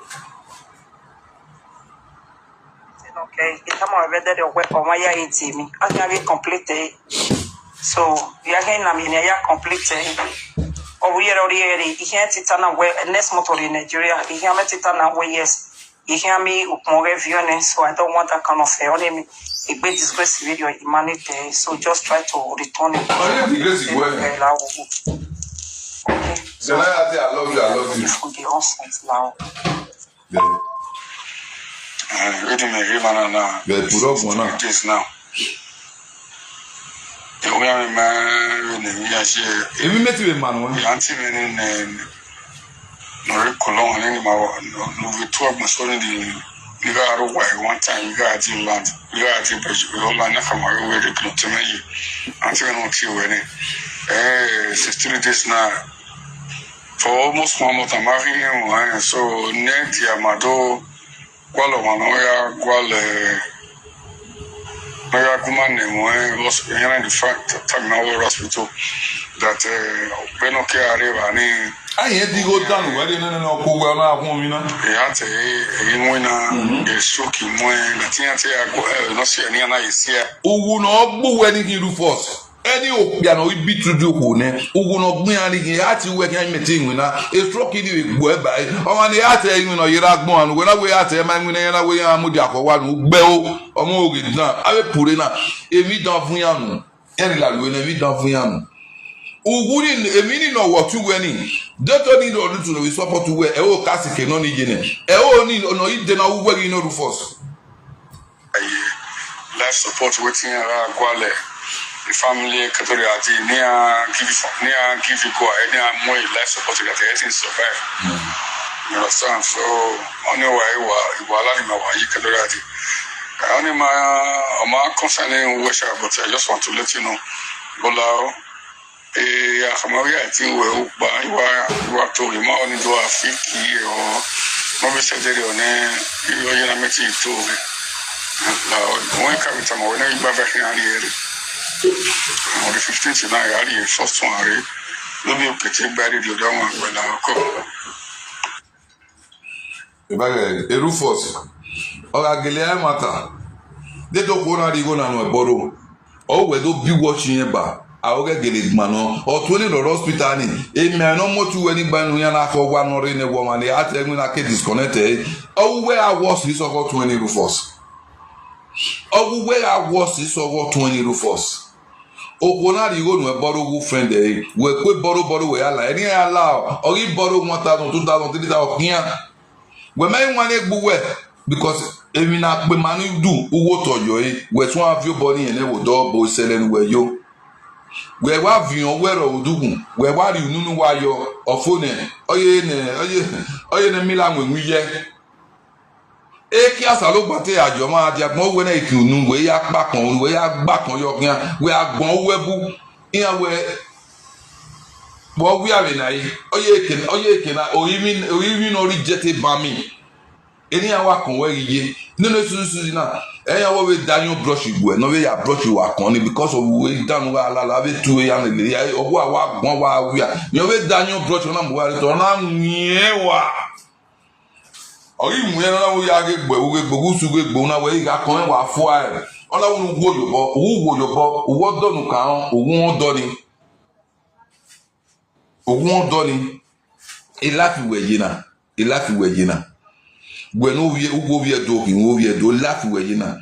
Okay, ita mo be de de we o ma ya iti mi. Anya we complete. So, ya ke na mi ne ya complete. O we ro ri ri. Ihe tita na we next motor in Nigeria. Ihe me tita na we yes. You hear me? Ukmore vione, so I don't want that kind of uh, enemy. A great disgrace with your humanity, so just try to return it. Only the grace is well. Okay. Then I say I love you, I love you. For the onset now. Yeah. Uh, reading me, read man now. Yeah, put up one now. This now. Ewe mi ma ne mi ya she. Emi meti be man one. Auntie me ne ne. No re kolon ne ni ma no ve tu agba so ni di ni ga ro wa one time ni ga di land. Ni ga di be yo la na ka ma yo we de klo teme yi. Auntie me no ti we ne. Eh, sixteen days na. For almost one month I'm having him. So ne di amado Gwalo mano ya gwale. Mega kuma ne mo eh was yana the fact time na wo hospital that eh beno ke areva ni. Aye di go down we de no no ko we na kun mi na. E ate e mo na e shoki mo eh na ti ate ya go eh no se ni na isi. Uwu no gbu we ni ki Rufus. Any okpia no ibi to do ko ne. Ugu no gbin ani ke ati we ke me ti ngina. E stroke ni we gbo e ba. O ma ni ate ngina yira gbon anu we na we ate ma ngina na we ya mu di akowa nu gbe o. Omo oge dan. Awe pure na. Emi dan fun ya nu. Eri la lu ne emi dan fun ya nu. Ugu ni emi ni no wo tu we ni. Doto ni no du to no we support we. E o kasi ke no ni je ne. E o ni no ide na uwe ni no Rufus. Aye, life support wetin ara gwale the family katori ati ni a give for ni a give go ahead ni a mo life support that everything survive. You understand? So only why wa wa la ni ma wa yi katori ati. Only my my concerning wish, but I just want to let you know. Bola o. Eh, akamawi ati we upa iwa iwa to ri ma oni do afiki o. Mo be se dere one yo yina meti to ri. La o won ka mi tama wona igba ba kin ari ere. Mo di fifteen ti na ari first one ari. Lo bi o kete gba ri di odo won gbe la ko. Ebage Rufus. Oga gele ai mata. De to ko na ri go na no eboro. O we do bi watch yen ba. A oge gele gba no. O to ni lo hospital ni. E me no mo tu we ni gba nu ya na ko wa no re ne wo ma ni ate mi na ke disconnect e. O we a was is ogo twenty Rufus. O we a was is ogo twenty Rufus. Okwo na ri igho nu wẹ borrow ugho friend ẹ, wẹ kue borrow borrow wẹ ya la, ẹni ya la ọ, ọ ghi borrow one thousand, two thousand, three thousand khian. Wẹ mẹ i wan egbe uwẹ, because emwi ne a kpema ni du ugho tọ yọ ẹre, wẹ suẹn a viọ obọ ni rẹn nẹ vbe odọ, obọ isẹlẹ ne uwẹ yo. Wẹ wa viọ uwẹ rọ odukhun, wẹ wa rhie unu ne uwa yọ, ọ fo nẹ, ọ ye nẹ, ọ ye, ọ ye nẹ mi la wan iwinyi yẹ. Eke Osanobua te ya jọ ma dia gbọn, wẹ nẹ i ki unu, wẹ ya kpakọn, wẹ ya gbakọn yọ khian, wẹ a gbọn uwẹ bu, iran wẹ, vbe ọ wia vbe na re, ọ ye eke, ọ ye eke na, orinmwi, orinmwi ne ọ rhie idiẹte ban mi. Eni iran wa kọn wẹ ghi ye. Nene suzusuzi na, ẹ iran wẹ ọ vbe da ayọn brush guẹ, ne ọ vbe ya brush wa kọn ni, because of uwe dan ne u gha lala, vbe tu iran lele, ya, ọ wa, wa gbọn, wa wia. Iran vbe da ayọn brush, ọ na mu uwa re, ọ na wiẹn wa. Ọ ghi wiẹn, ọ na wẹ u ya ghe gbe, u ghe gbe, u ghe usu ghe gbe, u na wẹ i gha kọn ẹn wa fua ẹre. Ọ na wẹ unu wo yobọ, u wo yobọ, u wo dọ ne u ka rọn, u wo dọ ni. U wo dọ ni. E life wẹ ye na, e life wẹ ye na. Wẹ ne u vbiẹ, u wo vbiẹ do, u wo vbiẹ do, e life wẹ ye na.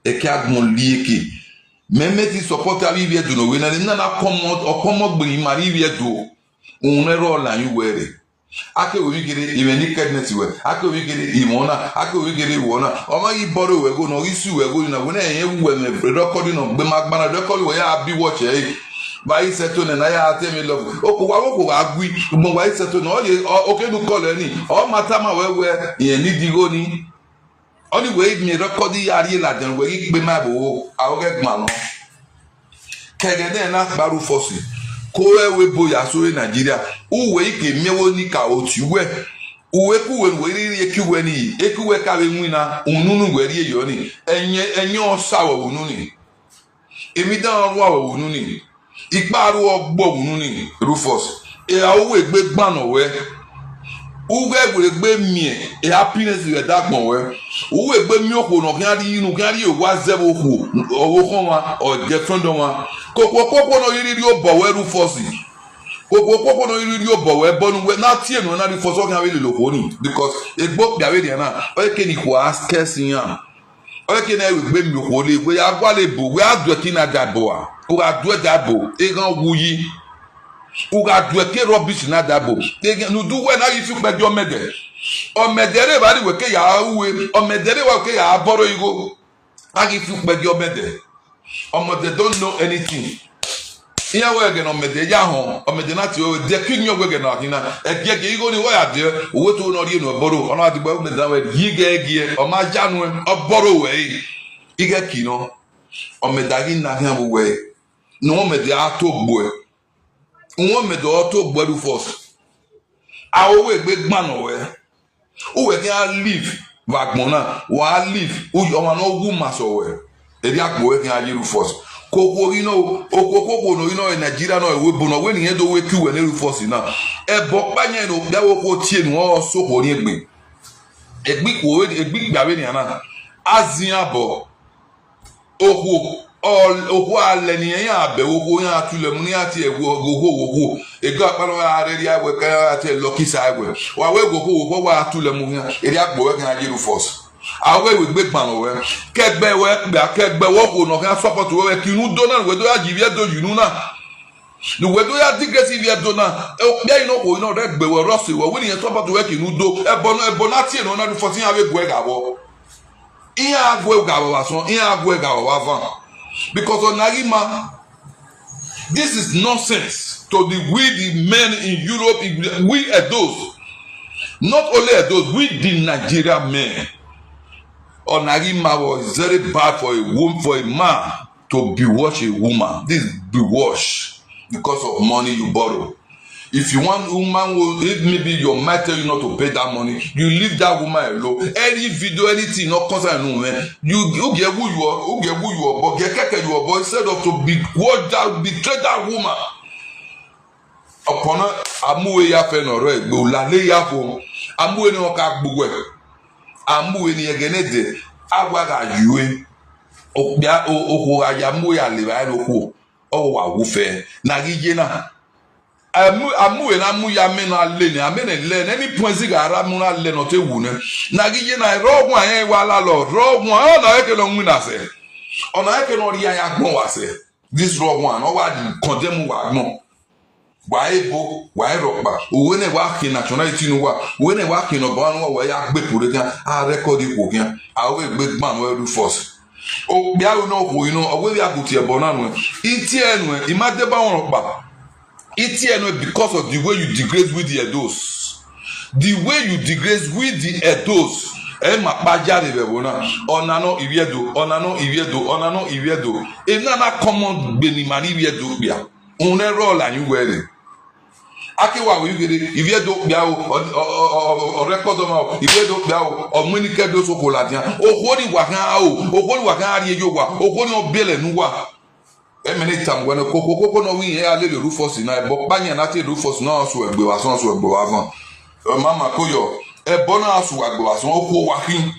Ẹke agbọn lieke. Mẹ mẹ ti support avbe ivbi Ẹdo ne ọ wẹ na, ne na na kọmọ, ọ kọmọ gbe emwi ma rri ivbi Ẹdo. Uhunmwu ẹre ọ la yin uwẹ rre. A ke wẹ emwi kherhe, imẹ ni nakedness wẹ. A ke wẹ emwi kherhe, imẹ ọna. A ke wẹ emwi kherhe, wẹ ọna. Ọ ma ghi borrow wẹ igho na, ọ ghi sue wẹ igho na, wẹ nẹ rẹn wu ẹmwẹ record nọ gbe ma gba na, record wẹ ya bi watch ẹre. Vbe a i sẹto nẹ ne a ya te mwẹ love. Okhuo wa, okhuo gha gui, ugbẹn wa i sẹto nẹ, ọ ye, ọ, oke ne u call ẹre ni, ọ ma tama wẹ wẹ, irẹn need igho ni. Ọnii wẹ i miẹn record ya rrie ladian, wẹ ghi kpema ẹvbo, a ghẹ gban nọ. Ke ẹghẹ nẹ na kpa Rufus, ko ẹ wẹ ebo ya so re Nigeria, uwẹ i ke miẹn vbe oni ka oti uwẹ. Uwẹ ke uwẹ ne uwẹ rhie rhie eke uwẹ ni, eke uwẹ ka vbe winna, unu ne uwẹ rhie yọ ni, ẹyẹn, ẹyẹn ọ sa wẹ unu ni. Emwi dan ọ rua wẹ unu ni, ikpa ru ọ gbo unu ni, Rufus. Eha uwẹ egbe gban nọ wẹ, u ghẹ wẹ egbe miẹn e happiness vbe ẹdagbọn wẹ, u wẹ egbe miẹn okhuo ne ọ khian rhie inu, khian rhie owa zẹ vbe okhuo, ọvbokhan ọmwa, ọ girlfriend ọmwa. Kokhuo kokhuo ne ọ rhie rhie obọ wẹ, Rufus. Kokhuo kokhuo ne ọ rhie rhie obọ wẹ, ẹbọ ne uwẹ na tie nuẹn na, Rufus, ọ khian vbe lele okhuo ni, because egbe okpia vberrian na, ọ i ke ne ikhuo a curse iran. Ọ i ke ne ẹ i wẹ egbe miẹn okhuo le, wẹ ya gualọ ebo, wẹ a duẹ ẹki na da ebo a. U gha duẹ da ebo, eghan wu yi. U gha duẹ ke rubbish na da ebo. Eghan ne u du wẹ na ghi fi ukpẹ gie ọmẹdẹ. Ọmẹdẹ rre evba ni wẹ ke ya ru uwe, ọmẹdẹ rre evba wẹ ke ya borrow igho. A ghi fi ukpẹ gie ọmẹdẹ. Ọmẹdẹ don't know anything. Iran wẹ ẹghẹ ne ọmẹdẹ ya họn, ọmẹdẹ na tie ẹre, de ẹki yin wẹ ẹghẹ ne a khin na, ẹgiẹgiẹ igho ni wẹ ya diẹ, uwẹ to ne ọ rhie nuẹn borrow, ọ na wa dugbe ọmẹdẹ na wẹ, yi ghẹ giẹ, ọ ma ya nuẹn, ọ borrow wẹ re. Ighẹ ki nọ, ọmẹdẹ a ghi na khian vbe uwẹ, ne uwẹ ọmẹdẹ a to gbuẹ, uwẹ ọmẹdẹ ọ to gbuẹ, Rufus. A ru uwẹ egbe gban nọ wẹ. Uwẹ khian live vbe agbọn na, wa live, u-, ọmwa ne ọ wu ma sẹ wẹ, erriọ agbọn wẹ khian ye, Rufus. Kokhuo ghi nọ, okhuo kokhuo ne ọ ghi nọ vbe Nigeria nọ, ẹvbo ebo nọ, wẹ ne irẹn do wẹ ke uwẹ ne, Rufus na. Ẹbọ ọkpa yan ne okpia vbe okhuo tie nu, ọ sẹ okhuo orhiẹn egbe. Egbe ikhuo, egbe ikpia vberrian na, a zian obọ. Okhuo, ọ, okhuo a lẹ ne iran bẹghe okhuo, iran tu lẹ mu ne iran tie ẹghe okhuo vbe okhuo. Ego akpa nọ gha rre rria wẹ ke iran tie lucky side wẹ. Wa wẹ ghe okhuo vbe okhuo, wa tu lẹ mu khian, erriọ agbọn wẹ khian ye, Rufus. A wẹ wẹ egbe gban nọ wẹ. Kẹgbẹ wẹ kpia, kẹgbẹ wẹ okhuo ne ọ khian support wẹ, wẹ ke unu do na, ne uwẹ do ya ye ivbi Ẹdo ye unu na. Ne uwẹ do ya disgrace ivbi Ẹdo na. Okpia inu okhuo ne ọ rre egbe wẹ, ọ rre ọse wẹ, wẹ ne irẹn support wẹ ke unu do. Ẹbọ nọ, ẹbọ na tie nuẹn na, Rufus, iran vbe guẹ gha vbọ. Iran a guẹ gha vbọ vbe asọn, iran a guẹ gha vbọ vbe avan. Because ọna ghi ma, this is nonsense to the, we the men in Europe, we Edos. Not only Edos, we the Nigerian men. Ọna ghi ma vbọ, it's very bad for a wom-, for a man to bewitch a woman. This bewitch because of money you borrow. If you want woman, will, if maybe your mind tell you not to pay that money, you leave that woman alone. Any video, anything not concern you, man. You, you get who you are, you get who you are, but get keke you are, but instead of to be what that, betray that woman. Upon a, amu uwẹ ya fẹ ne ọ rre egbe, u lale ya fo, amu uwẹ ne ọ ka gbe uwẹ, amu uwẹ ne ẹghẹ ne dẹ, a wa gha yue, okpia, o-, okhuo gha ya mu uwẹ ya le evbare ne okhuo. Ọ wa wu fẹ ne a ghi ye na. Amu, amu uwẹ ne a mu ya amẹ ne a le nẹ, amẹ ne lẹ nẹ, any points gha ra mu ne a lẹ ne ọ te wu nẹ. Ne a ghi ye na, rọ wan rẹn wa lalọ, rọ wan, ọna ẹre ke ne ọ winna sẹ. Ọna ẹre ke ne ọ rhie aya agbọn wa sẹ. This wrong one, ọ wa condemn wa gbọn. Wa ebo, wa erọkpa. Owe ne wa ke nationality nu wa. Owe ne wa ke nọmba one nu wa, wa ya gbe pure kia. A record ikwo kia. A we gbe gban we Rufus. O bia we no ko inu, o we ya go ti ebo na nu. Iti enu, i ma de ba wọn pa. Iti enu because of the way you degrade with the Edos. The way you degrade with the Edos. E ma pa jare be bona. Ona no Iviedo, ona no Iviedo, ona no Iviedo. E na na common gbeni mani Iviedo bia. Unero la yu were. Ake wa wi gede, Iviedo bia o, o, o, o, o, o record ma o, Iviedo bia o, o muni ke do so ko la dia. O ko ni wa kan a o, o ko ni wa kan a ri ejo wa, o ko ni o bele nu wa. E mene tam gwa no koko koko no wi e a le Rufus na, e bo pa nya na te Rufus na so egbe wa so so egbe wa van. E mama ko yo, e bo na so egbe wa so o ko wa kin.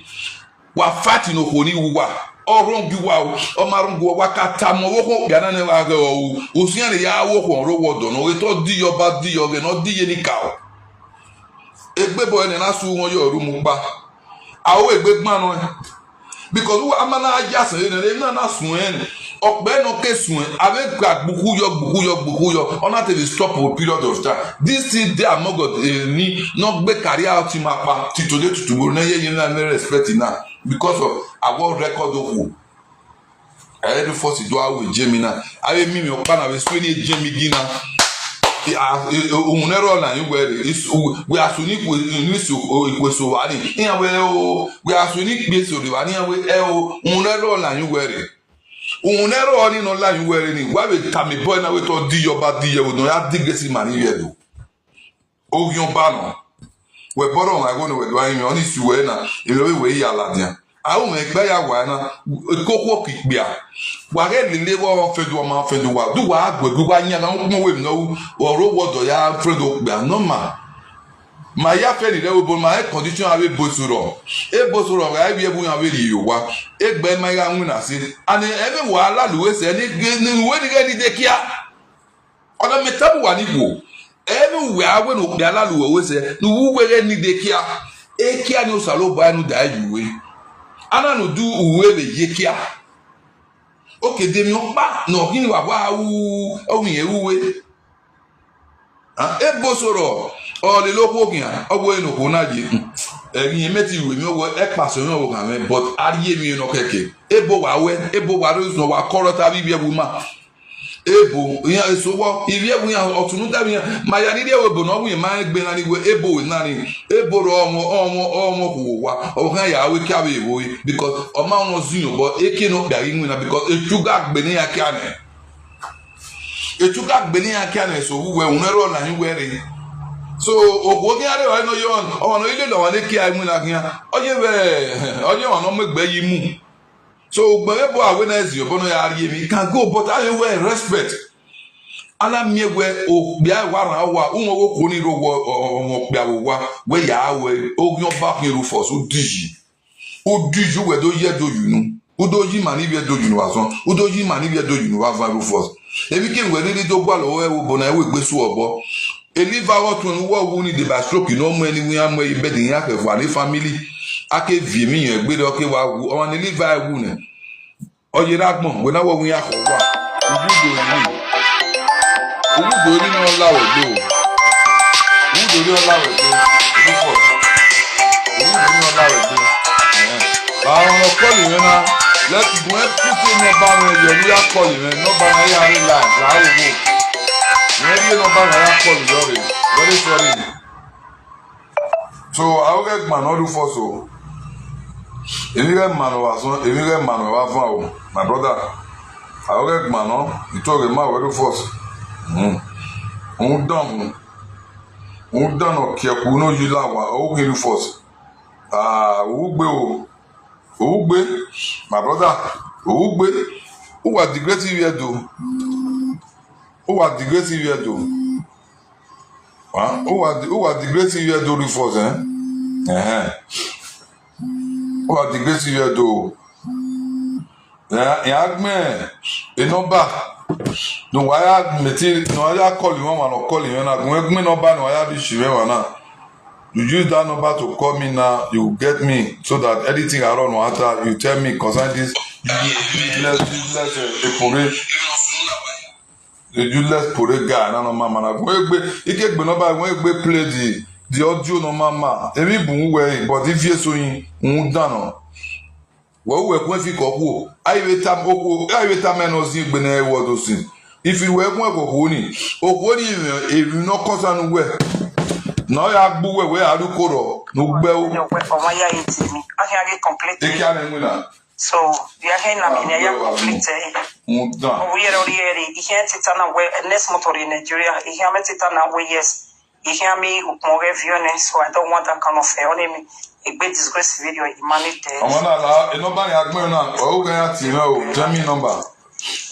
Wa fati no ko ni wa. O rongi wa o, o ma rongi wa ka ta mo wo ko bia na ne wa ge o. O si ane ya wo ko ro wo do no, e to di yo ba di yo ge no di ye ni ka o. Egbe bo ene na su won yo ru mu pa. A o egbe gban no. Because who amana aja se ne na na sun en. Okpe no ke sun en. Ave ka gbuku yo, gbuku yo, gbuku yo. Ona te dey stop for period of time. This thing dey among us, eh, ni no gbe career out ma pa. Ti today to tomorrow na ye ye na me respect na. Because of our record of who. I do force do awe jemi na. Awe mi mi okpa na we swe ni jemi gi na. Unero na yu were. We asuni kwe ni su ikwe so ani. Iya we o. We asuni kwe so de ani we e o. Unero na yu were. Unero ni no la yu were ni. Wa we tami boy na we to di yo ba di ye o no ya di gesi mani ye do. Ogion ba no. We boro na go no we do ayin oni su we na. Ilo we we ya la dia. A o me gba ya wa na. Koko kikpia. Wa ge lele wo fe do ma fe do wa. Do wa gbe gbe wa nya na mo we no. Oro wo do ya fe do kpia no ma. Ma ya fe ni re wo bo ma e condition a we bo suro. E bo suro ga e bi e bu ya we ri yo wa. E gbe ma ya nwu na si. Ani e me wa la lu we se ni ni we ni ge ni de kia. Ona me tabu wa ni wo. Everywhere we no pe ala lu we se. Nu wu we ni de kia. E kia ni o sa lo ba nu da ju we. Ana nu du uwe be ye kia. Oke de mi o pa no ki ni wa wa u o mi e uwe. Ah, e bo soro. O le lo ko kia. O bo e no ko na je. E ni e meti uwe mi o wo e pa so mi o wo ka me, but a ri e mi no keke. E bo wa we, e bo wa ro no wa koro ta bi bi e bu ma. Ebo ya eso wo ivi ewu ya otunu da mi ya ma ya ni ri ewu ebo no wi ma egbe na ni we ebo we na ni ebo ro omo omo omo ku wa o kan ya we kia we ewo because o ma won zin yo bo eke no gba ri na because etu ga gbe ni ya kia ne etu ga gbe ni ya kia ne so wu we un ro na ni we re so ogo ni are wa no yo o no ile lo wa le kia mu na kia o ye we o ye o no mo gbe yi mu. So gbẹ̀rẹ̀ bọ́ àwẹ̀ náà ẹ̀sìn ọ̀bọ̀n náà yà á rí èmi can go but I wear respect. Alámìẹ̀wẹ̀ ògbìá ìwà ràn án wà òun owó kò ní ìrọ̀wọ́ ọmọ pé àwọ̀ wá wẹ̀ yà á wẹ̀ ogun ọba kí n ru fọ̀sù dìjì. Ó dìjì wẹ̀ tó yẹ tó yùnú. Ó tó yí màá níbi ẹ̀ tó yùnú wá sán. Ó tó yí màá níbi ẹ̀ tó yùnú wá fún ru fọ̀sù. Èmi kí n wẹ̀ nílé tó gbà lọ́wọ́ ẹ̀ wò bọ̀nà ẹ̀ wò ìgbésù ọ̀bọ. Eliva wɔ tun wɔ wu ni de ba stroke no mɔ ni wi amɔ yi bɛ de ya kɛ fɔ ani family. Ake vi mi yɛ gbe dɔ ke wa wu ɔ ni liva wu ne. Ɔ yɛ da gbɔn wɛ na wɔ wi ya kɔ wa. Ubu do ni. Ubu do ni na la wɛ do. Ubu do ni la wɛ do. Ubu fɔ. Ubu do ni la wɛ do. Ba ɔ kɔli mɛ na. Lɛ gun ɛ pute nɔba mɛ yɛ wi ya kɔli mɛ nɔba na ya re la la wo wo. Mɛ ye nɔba na ya kɔli yɔ re. Very sorry. So I will get man all do for so. If you get man over so, if you get man over for my brother. I will get man on. You talk a man all do for so. Hmm. Un done. Un done or care who know you la wa o kill you first. Ah, who gbe o? Who gbe? My brother, who gbe? Who was the great year do? Who was the great year do? Huh? Who was the, who was the great year do for them? Uh-huh. Who was the great year do? Ya ya gbɛn e nɔmba. No wa ya meti no wa ya kɔli wɔn ma nɔ kɔli wɔn na gun egbɛn nɔmba no wa ya bi si wɔn na. You use that number to call me now, you get me so that anything I run no ata, you tell me concerning this Useless, useless, eh, ekore. The useless pore guy, na normal man. When egbe, ike egbe no ba, when egbe play the, the audio, normal man. Emi bu we, but if you so yin, un dano. Wo we kun fi ko ku. Ai we tam oku, ai we tam no zin egbe na wo do sin. If you we kun ko ku ni. Oku ni, if you no concern we. No ya gbu we, we aru koro, no gbe o. Ọmọ ya eti mi. Ahi age complete. Eke ame mu na. So, the ahi na mi, ya complete. Mu da. Oh, we are already. Ihe tita na we, next motor in Nigeria. Ihe ame tita na we, yes. Ihe ame ukmo ge vione, so I don't want that kind of, eh, enemy. A big disgrace video, humanity. Ọmọ náà la, e number ni agbẹ́ náà, ọ̀hún kẹ́ yà tì náà o, jẹ́ mi number.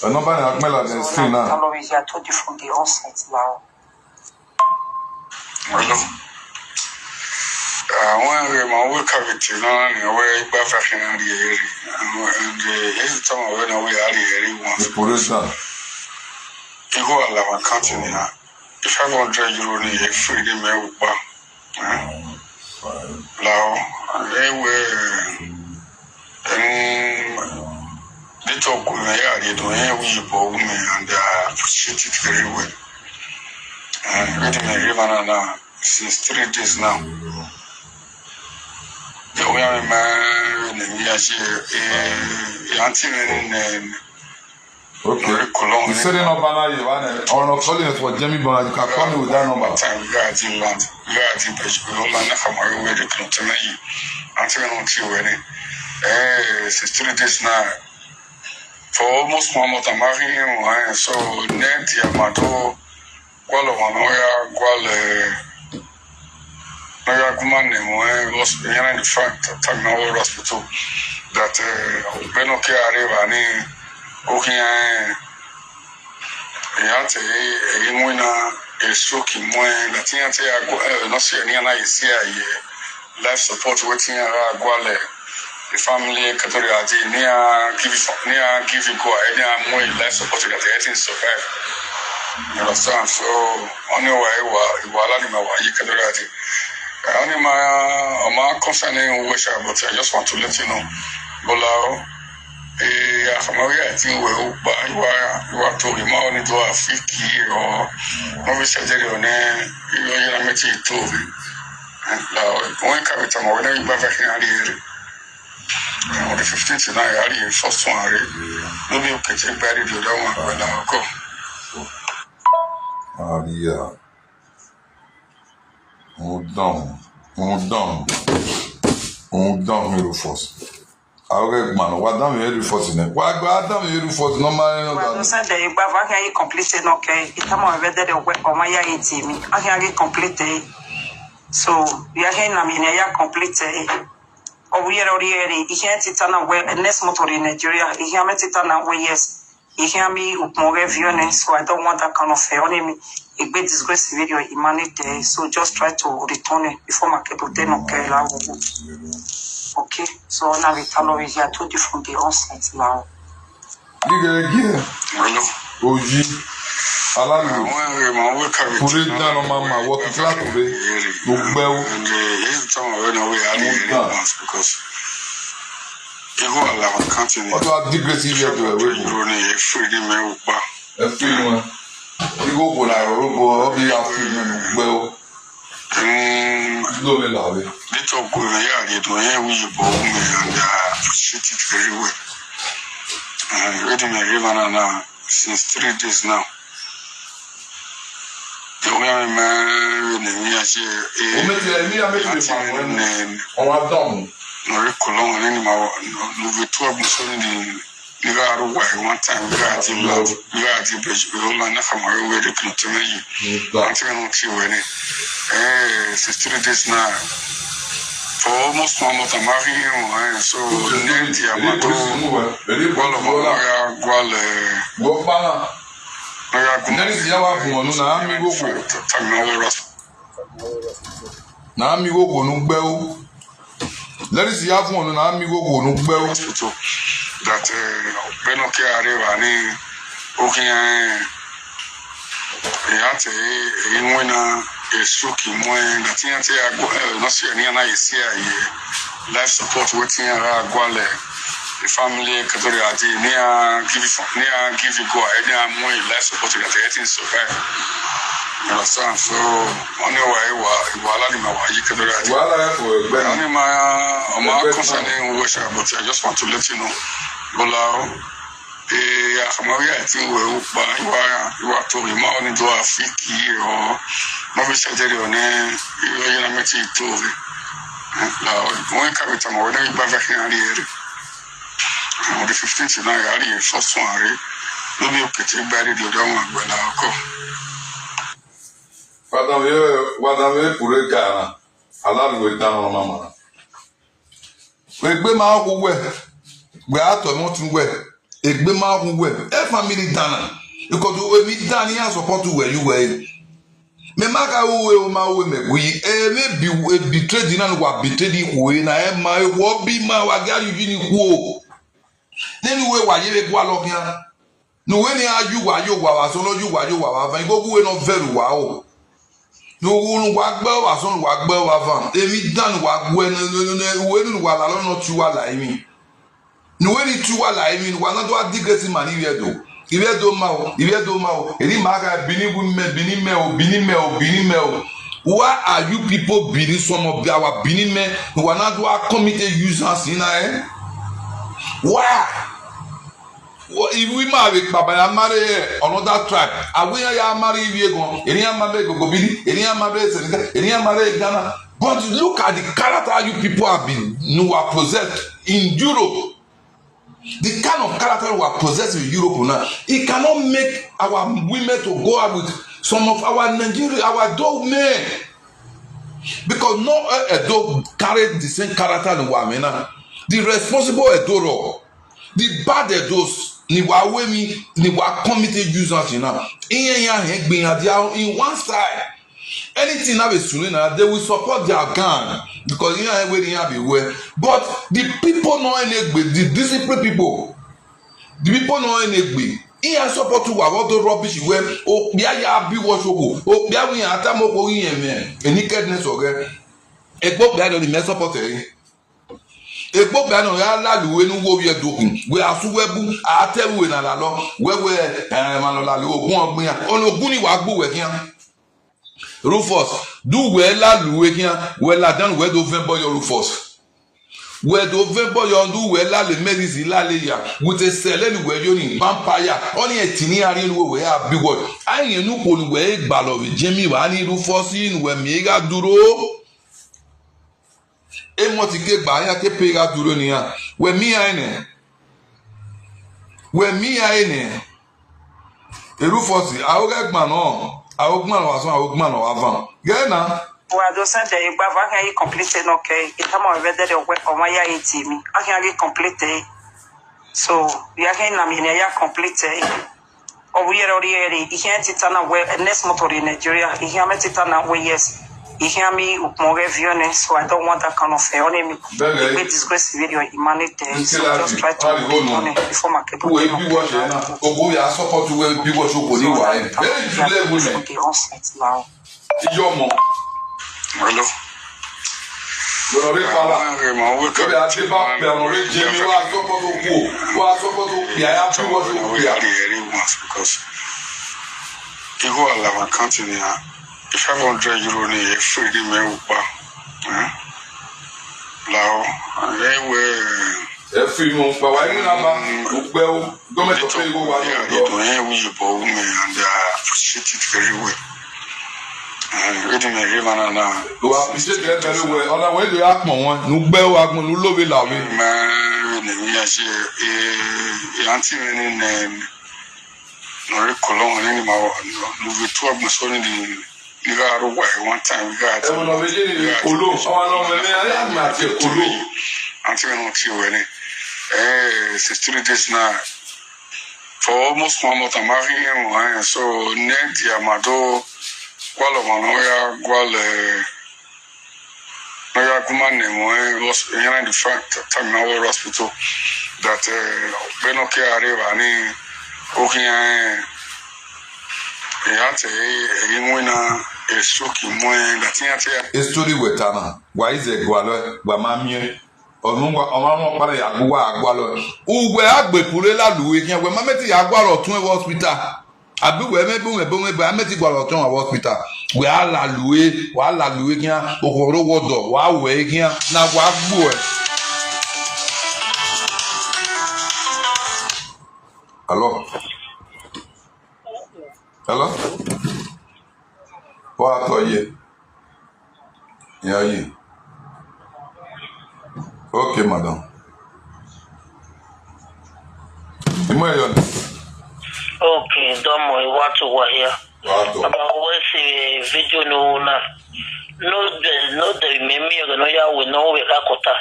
E number ni agbẹ́ la dẹ̀ screen náà. Follow me here, two different, the onset now. Hello. Àwọn ẹ̀rọ ìmọ̀ owó kàbìtì náà ni ọwọ́ ẹgbẹ́ afẹ́fẹ́ náà rí ẹ̀rí. Àwọn ẹ̀rọ èyí tó wọ́n wẹ́n náà wọ́n yà á rí ẹ̀rí wọn. Ìpòlẹ́sà. Ihò àlàmà kan ti nìyà. Five hundred euro ni ẹ fún ilé mẹ́wàá pa. Lao, ẹ wẹ, ẹni, dito kùnà yà rí dùn ẹ wí ìbò wùmí and I appreciate it very well. Ẹ rí dùn ẹ rí bàrà náà since three days now. Yẹ wíyá mi máa ń rìn ní yíyá ṣe ẹ ẹ àǹtí mi ní ẹ. Okay. Very cool. You say the number now, you want it. Or not calling it for Jamie Bona, you can call me with that number. Time, you got it, land. You got it, but you don't mind if I'm already waiting to tell you. Until I don't see where it. Eh, since three days now. For almost one month, I'm having him. Eh, so, net, yeah, my door. Gwal wan oya gwal, eh, oya guma ne mo, eh, hos-, yana the fact time na wo hospital that, eh, beno ke are ba ni o ki, eh, ya te, eh, mo na e so ki mo, eh, that ya te ya go, eh, no se ni na e se aye. Life support wetin ya gwal, eh, the family, Katori Adi, ni a give, ni a give you go ahead, ni a more life support that everything survive. You understand? So, only why, why, why, ni ma why, Katori Adi. Only my, my concerning wish, but I just want to let you know. Bola, eh, ya kama we, I think we, you are, you are to the money to a fifty or, no, we said, you know, you are not to. Now, when come to my, when you back in the, on the fifteenth now, I already first one already. No be okay, check by the other one, when I go. Ah, yeah. Hold on. Hold on. Hold on, Rufus. Awe man, wa dam ye Rufus ne. Wa gba dam ye Rufus no ma no. Wa no sa de gba va he complete no ke. Itama we de de we o ma ya iti mi. A he complete. So, ya he na mi ne ya complete. O we ro ri eri. Ihe tita na we next motor in Nigeria. Ihe ame tita na we, yes. Ihe ame ukmo ge vione. So I don't want that kind of, eh, enemy. A big disgrace video humanity. So just try to return it before my people they no care la. Okay. So now we tell you here two different the onset now. Lígẹ̀rẹ́gẹ̀. Hello. Ojí. Aláàlú. Àwọn ẹ̀rọ ìmọ̀ owó kàwé. Kúrẹ́ dáná máa ma wọ́ kí fúlàtì rẹ̀ ló gbẹ́ ó. Èyí tí wọ́n rẹ̀ náà wẹ̀ á lè rí wọn because ihò àlàmà kan ti ní. Wọ́n tún wá dìgbé sí ilé ẹ̀dùn ẹ̀wé bò. Ìròyìn yẹn fún ìdí mẹ́wàá pa. Ẹ fún wọn. Ihò kò là rọ̀ rọ̀ bọ̀ ọ́ bí a fún ìdí mẹ́wàá gbẹ́ ó. Mm, lómi làwé. Little good, yeah, they do, yeah, we both, man, and, uh, appreciate it very well. Uh, ready, my river, now, now, since three days now. The way I'm, uh, in the near, eh, o mete, eh, mi a mete auntie ma mi, wen, eh, o wa dɔn. No, we call on any ma, no, no, we two of them, so the Niga aru wa one time, niga ati blood, niga ati page, we all na kama we we de kino tena yi. Until no ti we ni. Eh, since three days now. For almost one month, I'm having him, eh, so, nenti ya mato. Gwalo mama ya gwale. Go pa. Ya gwale. Nani si ya wa fun onu na mi go ko. Tami na we ras. Na mi go ko nu gbe o. Ladies, you have one, na mi go go no gbe o. Hospital. That, eh, beno ke are wa ni o ki, eh, ya te, eh, mo na, eh, suki mo, eh, that ya te a go, eh, no se ni na isi aye. Life support wetin ya gwale. The family, Katori Adi, near give it, near give it go ahead and more life support that everything survive. You understand? So, only why, why, why, why, you Katori Adi. Wàhálà ẹ̀ kò ẹgbẹ́ ni. Only my, my concerning worship, but I just want to let you know. Bola, eh, àmọ́rí àti ìwé òpá ìwà ìwà tó rí máa ní tó àfikì ọ̀ wọ́n fi ṣàjẹrẹ ọ̀nà ìwé yẹn mẹ́tì tó rí. Wọ́n kàwé tàmọ̀ wọ́n ní gbàgbà kí n rí ẹ̀rí. On the fifteenth náà yà á rí ìfọ́sùn ààrẹ lórí òkè tí gbárí di ọ̀dọ̀ àwọn àgbàlá ọkọ̀. Wadame, wadame pure Ghana. Alalu we down on mama. We gbe ma ku we. We ato mo tun we. Egbe ma ku we. E family dana. Because we mi dani a support we you we. Me maka uwe o ma uwe me gwi. E me bi e betray di na wa betray di ku e na e ma e wo bi ma wa ga yu ni ku o. Nínú ìwé wàyé lè gbọ́ àlọ́ kíá. Nùwé ni a yú wàyó wà wá sọ́nà yú wàyó wà wá fún ikókú wé náà fẹ́rù wá o. Nùwú nùwà gbẹ́ wà sọ́nà wà gbẹ́ wà fún. Èmi dànù wà gbẹ́ nùwé nínú wà lálọ́ náà tú wà láì mi. Nùwé ni tú wà láì mi nùwà náà tó wà dí gẹ̀ẹ́sì mà ní ìwé ẹ̀dọ́. Ìwé ẹ̀dọ́ ma o, ìwé ẹ̀dọ́ ma o. Èmi màá ka Benin women, Benin men o, Benin men o, Benin men o. Why are you people Benin, some of our Benin men who are not who are committed users in eh? Why? Well, if we marry Baba ya marry eh, another tribe, are we ya marry Viego, any ya marry Gogobidi, any ya marry Senegal, any ya marry Ghana. But look at the character you people have been, you are possessed in Europe. The kind of character we are possessed in Europe now, it cannot make our women to go out with some of our Nigeria, our adult men. Because no uh, Edo carry the same character in Wamena. The responsible Edo, the bad Edos, ni wa we mi, ni wa committed users now. In ya he gbin ya in one side. Anything na be sunu na they will support their gang because you know where they be well. But the people no enegbe, the disciplined people, the people no enegbe. He has support to what the rubbish where oh yeah yeah be what you go oh yeah we are tamo ko yin me any kindness or get e gbo be no ni me support e e gbo be no ya la luwe nu wo ye dokun we asu we bu a te we na la lo we we eh ma lo la lo ogun ogbin ya ono gun ni wa gbo we kian Rufus, do well la luwe kian, well la dan we do ven boy Rufus. We do ven boy on do well la le merizi la le ya, with a sele ni we yo ni vampire, only a tini ari ni we a big boy. Ayi nu ko ni we gba lo we Jimmy wa ni Rufus ni we mi ga dúró. E mo ti ke gba ya ke pe ga dúró ni ya. We mi ayi ne. We mi ayi ne. Erufosi, awo gẹ gbọn náà, awo gbọn lọ wá sọ, awo gbọn lọ wá fọn. Gẹ́nà. Wa do send e gba va kan yi complete no ke. Itama we de de we o ma ya iti mi. A kan yi complete. So, ya kan na mi ne ya complete. O wi ero ri eri, ihe ti tana we next motor in Nigeria. Ihe me ti tana we yes. Ihe mi ukmo ge vione, so I don't want that kind of eh, on me. Bẹ́ẹ̀ Be disgrace video humanity. So just try to on before my people. Who will be watching now? Ogo ya support who will be watching Ogo ni wa. Very good level. Now. Iyomo. Hello. Lọ́rọ̀ rí pala. Lórí àti bá pẹ̀ ọ̀rọ̀ rí jẹ́ mi wá sọ́kọ́ tó kú o. Wá sọ́kọ́ tó kú. Yàrá bí wọ́n tó kú yà. Ihu alama kanti ni a five hundred euro ni efiri ni mẹ upa. Lao ewe. Efiri ni upa wa ni na ba upe o. Gọọmenti ọpẹ iwo wa ni ọdọ. Eto yẹn wi ibo wu mi and I appreciate it very well. Reading my river na na. Wa appreciate it very well. Ọ̀nà wo èdè akpọ̀n wọn, nu gbẹ́ wa gbọ́n, nu lówe làwé. Mẹ́rin ni mi yà ṣe ẹ̀ ẹ̀ àǹtí mi ní nẹ́ẹ̀mí. Nori kolon ni ma wa no we tu agba so ni ni ga ro wa one time we ga. E mo no be ni kolo. O wa no me me ya ma ti kolo. Anti me no ti we ni. Eh, sixty days na. For almost one month I'm having him. So ne di amado. Kwa lo ma no ya kwa le. Naga kuma ne mo eh was yana the fact time na wo hospital that eh beno ke areva ni o ki eh ya te eh inwina e stroke mo eh that ya te. History wetana. Wa ize gwalo wa mamie. Ọ̀nùwà ọmọ ọmọ ọ̀pára yàgùwà àgbà lọ. Ùwẹ̀ àgbèkúrẹ́ lálùwẹ̀ kí wẹ̀ mọ́mẹ́tì yàgùwà lọ tún ẹ̀wọ̀ hospital. Àbí wẹ̀ mẹ́bí wẹ̀ bó mẹ́bí àmẹ́tì gbà lọ tún ẹ̀wọ̀ hospital. Wẹ̀ á lálùwẹ̀ wà á lálùwẹ̀ kí wọ́n òkòrò wọ̀dọ̀ wà á wẹ̀ kí wọ́n náà wà á gbò ẹ̀. Hello? Hello? What are you? Yeah, you. Okay, madam. Ìmọ̀ ẹ̀yọ́ ni. Okay, don't worry, what to what here? Wàá tọ̀. About what say video no na. No, the no the me me no ya we no we ka kota.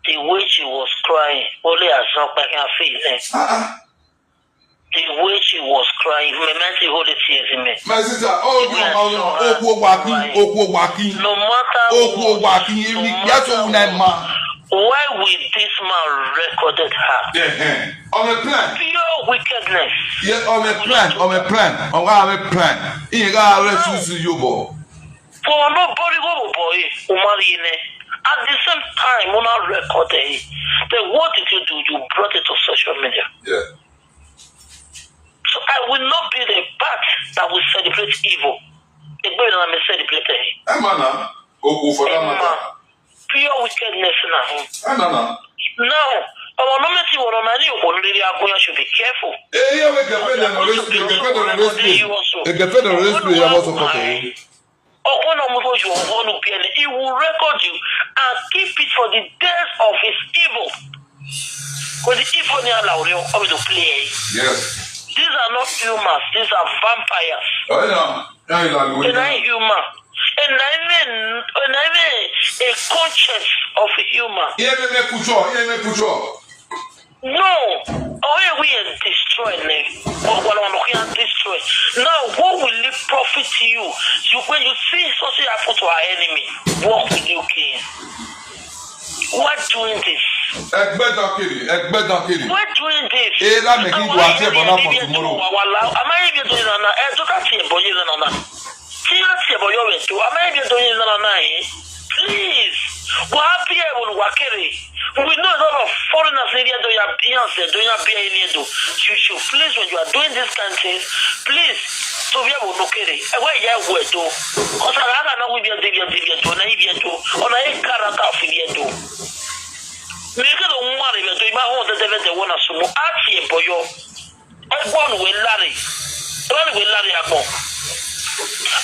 The way she was crying, only as no back her face. Eh. Ah, ah. The way she was crying, me meant the holy tears in me. My sister, oh, you are okwu wakin, okwu wakin. No matter okwu wakin, no matter na ma. Why will this man recorded her? Yeah, yeah. On a plan. Pure wickedness. Yeah, on a plan, on a plan, on a plan. He got arrest you, you boy. For nobody go boy, Umar Yine. At the same time, on our record, eh, then what did you do? You brought it to social media. Yeah. So I will not be the part that will celebrate evil. Egbe na me celebrate eh. Emma na, okwu for that matter. Pure wickedness na him. Emma na. Now, our normative or on any of the Aguya should be careful. Eh, yeah, we can pay the respect, we can pay the respect. We can pay the respect, you also. We can pay the respect, you also. Ọkọ na ọmọ tó ju ọkọ nu bí ẹni, he will record you and keep it for the days of his evil. Kò sí evil ní àlà òde ọmọ tó play ẹ̀. Yes. These are not humans, these are vampires. Oh, yeah. Yeah, you are. And I human. And I mean, and I mean a conscience of human. Yeah, me, me, put your, yeah, me, put your. No, only we are destroyed, ne? But what I'm looking at destroy. Now, what will it profit you? You when you see something happen to our enemy, what will you gain? Why doing this? Ẹgbẹ́ dán kiri, ẹgbẹ́ dán kiri. Why doing this? Ẹ rà mí kí ìwà àti ẹ̀bọ̀n náà for tomorrow. Am I even doing that? Ẹ tó ká ti ẹ̀bọ̀n yìí náà. Tí a ti ẹ̀bọ̀ yọ rẹ̀ tó, amẹ́rin bí ẹ̀dọ́ yẹn náà náà yìí. Please, wà á bí ẹ̀wọ̀n wà kéré. We know a lot of foreigners in the Edo, ya bí ẹ̀dọ́ ya bí ẹ̀yìn Edo. You should please, when you are doing this kind of things, please, tó bí ẹ̀wọ̀n ló kéré. Ẹ̀wọ̀ ìyá ẹ̀wọ̀ ẹ̀dọ́. Ọ̀sán àgbà náà wí bí ẹ̀dọ́ bí ẹ̀dọ́ bí ẹ̀dọ́ náà ibi ẹ̀dọ́. Ọ̀nà yìí kára ká fi bí ẹ̀dọ́. Mi kí ló ń wà rẹ̀ bí ẹ̀dọ́? Ìmọ̀ àwọn ọ̀dẹ́dẹ́fẹ́ tẹ̀ wọ́n náà sùnmọ́. Á ti ẹ̀bọ̀ yọ. Egbon we lari. Egbon we lari akpọ.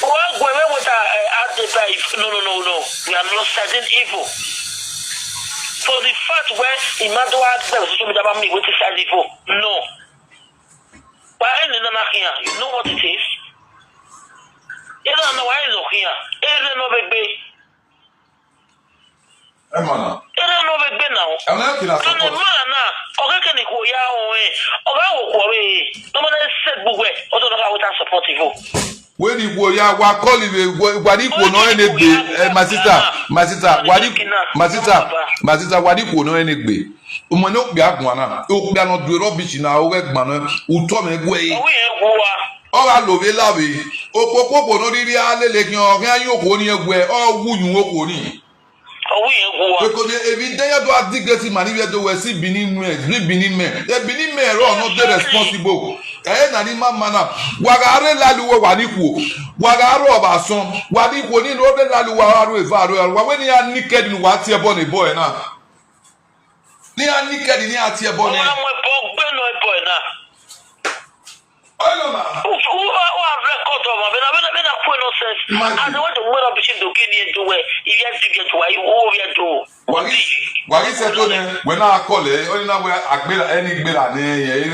Wa gwe we weta adeba if no no no no. We are not studying evil. For the fact where Imadu had spell social media about me waiting side evil. No. Why any nana here? You know what it is? You don't know why he's not here. He don't know baby. Emana. Ere no be gbe na o. Ana kila support. Ana ma na. Oga ke ni ko ya o e. Oga wo ko re. No ma na se gbugbo e. O to no ka wo ta support ivo. When you go ya wa call you wa ni ko no ene gbe. Eh, my sister, my sister, wa ni my sister, my sister, wa ni ko no ene gbe. O mo no gbe agun ana. O gbe ana do rubbish na o gbe gbana. U to me gwe. O ye gwa. Ọ ga love love. Okpokpo no riri alele ki o ga yo ko ni egwe. O wu yu o ko ni. Owu ye gwa. Because if you dey do a dignity man, if you do we see Benin men, see Benin men. The Benin men run no dey responsible. Eh, na ni mama na. Wa ga re lalu we wa ni ku. Wa ga ro ba son. Wa ni ku ni no de lalu wa ro e va ro. Wa we ni a naked ni wa ti e bo ni boy na. Ni a naked ni a ti e bo ni. Ọmọ ọmọ ẹbọ gbé náà ẹbọ ẹ̀ náà. Ọlọ́mà. Who who who have record of am? Bẹ́ẹ̀ bẹ́ẹ̀ bẹ́ẹ̀ kú nonsense. Imagine. As I want to wear up machine to gain here to where if you have to get why who we are do. Wàyí wàyí ṣe tó ni wẹ̀ náà kọlẹ̀ ó ní náà wẹ̀ àgbéra ẹni gbéra ni yẹn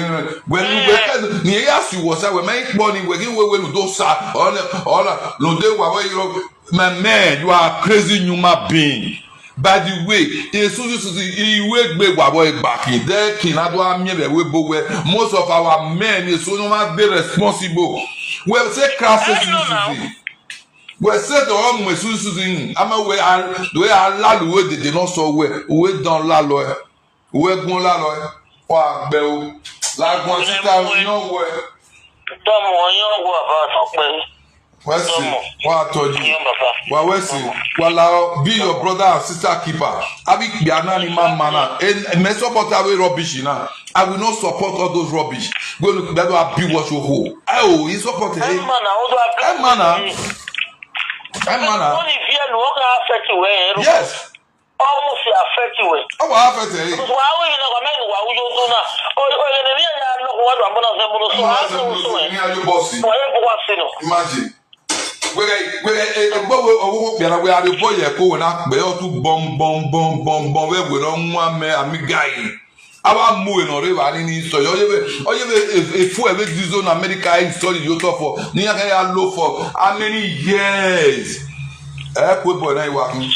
wẹ̀ ní wẹ̀ ní yẹn yà sí wọ̀ sá wẹ̀ mẹ́yìn pọ̀ ni wẹ̀ kí wẹ̀ wẹ̀ lùdó sa ọ̀nà ọ̀nà lùdó wà wẹ̀ yọrọ. My man, you are a crazy human being. By the way, esusu susu iwe gbe wa boy back in there kin adu amie be we bo we most of our men is no ma be responsible. We say crash susu susu. We say to all me susu susu. Ama we are we are lalu we dey not so we we don lalo. Uwe gun la lọ ẹ. Wà á gbẹ o. Lágbọn síta yan wọ ẹ. Tọmọ yan wọ àbá sọ pé. Wesi, wa toji. Wa wesi, wa la be your brother and sister keeper. Abi kpia na ni ma mana. And me support away rubbish na. I will not support all those rubbish. Go look that will be what you hold. Oh, he support him. Emana, o do a Emana. Emana. Only fear no can affect you. Yes. Almost affect you. Ọ wa affect him. Wa we na kwa me wa u yo do na. O o ne mi ya no kwa do amona se mo so. Ni ayo boss. Wa ye kwa sino. Imagine. Wege wege egbo we owo piara we are boy e ko na pe o tu bom bom bom bom bom we we no nwa me amigai. Awa mu e no re wa ni ni so yo ye we o ye we efu e we dizo na America e so yo to for ni ya ka ya lo for how many years? Eh, ko boy na iwa kun.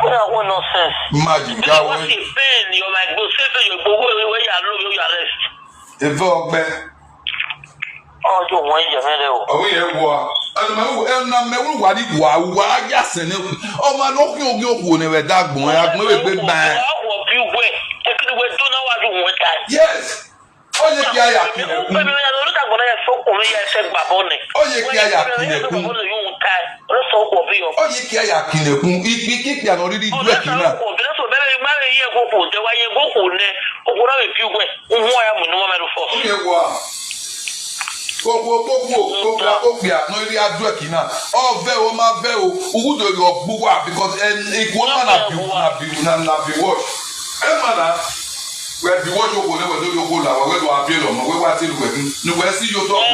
What a one nonsense. Imagine that one. Pain, you might go save your go where you are low, you arrest. Evo ogbe. Ọjọ́ wọn yẹ mẹ́rẹ̀ o. Ọ̀hún yẹn wọ. Ẹnumẹ́wò ẹnumẹ́wò wà ní wà wà á yà sẹ́ni. Ọmọ alókùn ògì òkú ni wẹ̀ dá gbọ̀n ẹ̀ agbọ̀n ẹ̀ gbé bá ẹ̀. Wà á wọ̀ bí wẹ̀. Ẹ kí ni wẹ̀ dúná wájú wọn ta? Yes. Ó yẹ kí a yà kìlẹ̀kùn. Bẹ́ẹ̀ni, olùdàgbọ̀n náà yẹ fẹ́ kùnrin yẹ fẹ́ gbà bọ́ ni. Ó yẹ kí a yà kìlẹ̀kùn. Ó yẹ kí a yà kìlẹ̀kùn. Ìpín kíkì àná rírí dúró kì í náà. Ọ̀bí lọ́sọ̀ bẹ́ẹ̀ ni máa ń yẹ kókò jẹ́ wáyé kókò nẹ kókò náà lè bí wẹ̀. Ohun ọ̀yà mú ni wọ́n mẹ́rin fọ́. Ó yẹ wà. Kókó kókó kókó kókó àná rí adúrà kì í náà. Ọ̀fẹ́ o máa fẹ́ o. Owó tó yọ gbó wà because ìkó náà nà bí nà bí nà bí wọ́ọ̀ṣì. Ẹ má nà. Wẹ̀ bí wọ́ọ̀ṣì okòó náà wẹ̀ tó yọ kó là wẹ̀ wẹ̀ lọ́wọ́ abẹ́ lọ́mọ wẹ̀ wá sí ìlú wẹ̀ kí. Nìwẹ̀ sí yóò tọ̀ wò.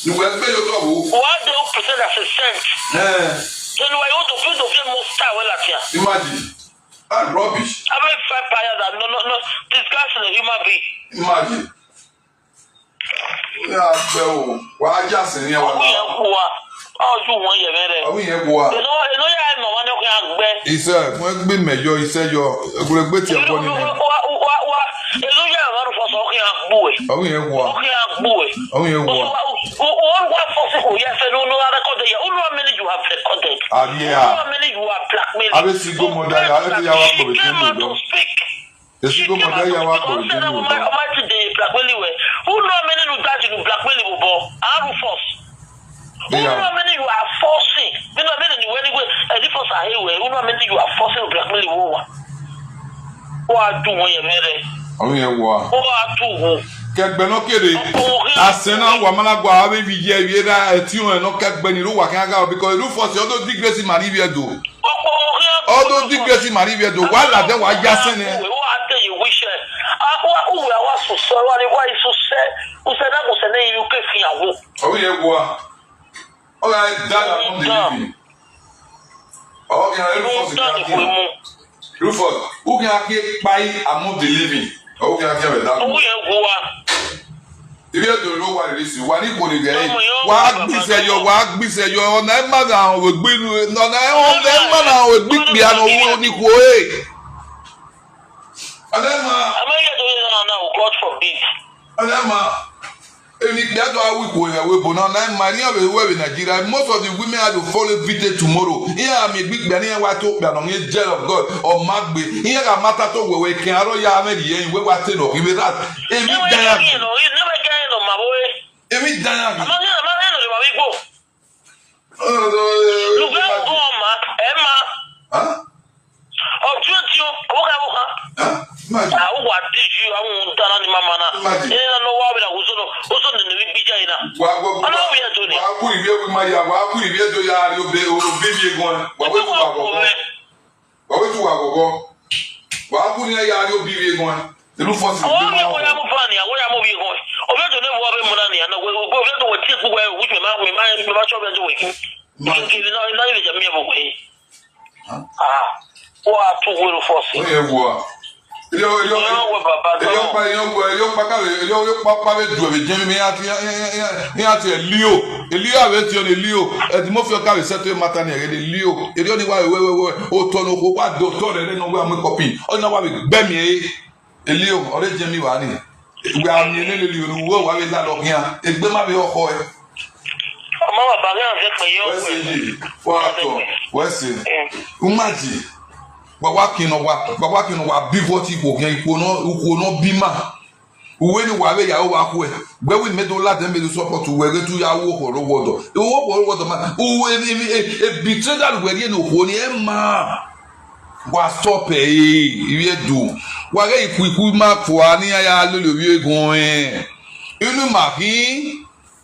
Nìwẹ̀ gbé yóò tọ̀ wò. Wà á dé ó pèsè dà sí sẹ́ǹtì. Ẹ. Tó ní wáyé ó tó fún tó fún mú star wẹ̀ làtìyà. Imagine. That's rubbish. How many fire that no no no disgusting a human being? Imagine. Ní agbẹ́ o, wà á jà sí ní ẹwà náà. Àwọn yẹn kú wa, báwo ju wọn yẹ mẹ́rẹ̀? Àwọn yẹn kú wa. Èló èló yà ẹ̀ mọ̀ wọn ní ọkùnrin àgbẹ̀. Iṣẹ́ fún ẹgbẹ́ mẹ́jọ iṣẹ́ yọ, ẹgbẹ́ gbé tiẹ̀ bọ́ nínú. Wa wa wa èló yà ẹ̀ wọn fọ sọ ọkùnrin àgbò ẹ̀. Àwọn yẹn kú wa. Ọkùnrin àgbò ẹ̀. Àwọn yẹn kú wa. Wọ́n wá fọ́sí kò yẹ fẹ́ ní olúwa rẹ́kọ̀dẹ̀ yẹ, olúwa many you have recorded. Àbí ẹ̀ à. Olúwa many you are blackmailing. Àbí Sigo Mọ̀dá yà, àbí ti yà wá pọ̀ lójú ìlú lọ. Èsì tó mọ̀ dá yà wá pọ̀ lójú ìlú lọ. Ọmọ ti dè blackmailing wẹ̀. Olúwa many you dájú ní blackmailing bọ̀ bọ̀. Àrùn force. Olúwa many you are forcing. Nínú many ni wẹ́n ní wẹ́ ẹ̀dí force àhẹ́wẹ̀. Olúwa many you are forcing blackmailing wọ̀ wá. Wọ́n á dùn wọ́n yẹn mẹ́rẹ̀. Àwọn yẹn wà. Wọ́n á dùn wọ́n. Kẹgbẹ́ náà kéde. Àṣẹ náà wà mọ́nà gbọ́ àwọn bíbí yẹ ìwé rà ẹtí wọn náà kẹgbẹ́ ni ló wà kí wọ́n gá ọ because ìlú fọ́ọ̀sì ọdún dí grace màrí ìwé ẹ̀dọ́. Ọdún dí grace màrí ìwé ẹ̀dọ́ wà làdẹ́ wà yá sẹ́ni. Wọ́n á tẹ̀ yìí wíṣẹ́. Wọ́n á wù wá sùsẹ́ wọ́n á ní wá ìsúsẹ́. Kùsẹ́ náà kùsẹ́ náà yìí ló kẹ́ fi àwọ̀. Àwọn yẹn wà. All right, that among the living. Oh, yeah, Rufus, you can't kill. Rufus, who can kill by among the living? Who can kill that? Owó yẹn kú wa. Ibi ètò ló wà lórí sí wa ní kò ní gẹ̀ yìí. Wà á gbèsè yọ, wà á gbèsè yọ. Ọ̀nà ẹ̀ máa ra àwọn òwe gbé inú, ọ̀nà ẹ̀ máa ra àwọn òwe gbé ìgbé àwọn owó ní kò é. Ọ̀nà ẹ̀ máa. Amẹ́ríkà tó yẹ náà náà, God forbid. Ọ̀nà ẹ̀ máa. Eni kpia do awu ko ya we bona na mari ya we we Nigeria. Most of the women are to follow video tomorrow. Iya mi gbigbe ni wa to gba no ni jail of God or magbe. Iya ga mata to we we ken aro ya me ri yin we wa te no ki we that. Emi da ya. Emi da ya. Ama ni ama ni no ma we gbo. Lùgbẹ́ ọ̀gọ́ ọ̀ma ẹ̀ ma. Ọ̀tún ẹ̀tí o, owó ká owó ká. Àwọn wà á díjú àwọn ohun dáná ni máa ma ná. Ẹni náà wá wíra wùsùn náà, ó sọ nínú ibi jà yìí náà. Ọ̀nà òbí ẹ̀ tó ni. Wà á kú ìwé wí máa yà, wà á kú ìwé tó yà á rí obì bí mi gan. Wà á wé tù wà kọ̀kọ́. Wà á wé tù wà kọ̀kọ́. Wà á kú ní ẹ̀ yà á rí obì mi gan. Ìlú fọ́ọ̀sì. Àwọn ọmọ ẹ̀kọ́ yà mú fúlàní, àwọn yà mú bí gan. Ọbẹ̀ tó ní wọ́n bẹ mú náà nìyà náà, wọ́n ọbẹ̀ tó wọ́n ti gbogbo ẹ̀ wíjọ máa ń sọ ọbẹ̀ tó wẹ̀ kí. Kí n kiri náà, náà yóò jẹ́ mi ẹ̀ bọ̀ wẹ̀. Ah, wọ́n á tún wúlò fọ́ọ̀sì. Ó yẹ wọ. Ilé ilé ilé ọgbà ilé ọgbà káwé ilé ilé ọgbà káwé dùn ẹ̀mí jẹ́ mi àti ní àti ẹ̀líò ẹ̀líò àwẹ̀ tí ó ní ẹ̀líò ẹ̀dí mọ́fì ọ̀káwé sẹ́tọ̀ ẹ̀ máta ní ẹ̀rẹ́ ní ẹ̀líò ẹ̀líò ní wà wẹ́wẹ́wẹ́ ó tọ́ ní oko wà dé ọ̀tọ́ rẹ̀ lẹ́nu wà mí kọ́pì ọ̀nà wà mí gbẹ́mí ẹ̀. Elio, ọ̀rẹ́ jẹ́ mi wà ní. Ìgbà àmì eléle lè wò wà wí lálọ́ kí á. Ègbé má bí ọkọ ẹ. Ọmọ bàbá mi àti ẹ̀pẹ̀ yóò Wẹ́sì pè. Yìí, wọ́n á tọ̀, wẹ́sì. Umaji, wà wá kí n wá, wà wá kí n wá bí wọ́n ti kò kẹ́ ipò náà, ipò náà bí mà. Uwe ni wave ya uwa kwe. Gbe wi medo la de medo support uwe ge tu ya wo koro wodo. Wo koro wodo ma. Uwe ni e, e, e betrayal we ye no ko ni e ma. Wa stop e. Iwe do. Wa ge iku iku ma fo ani ya lolo wi egun e. Inu ma ki.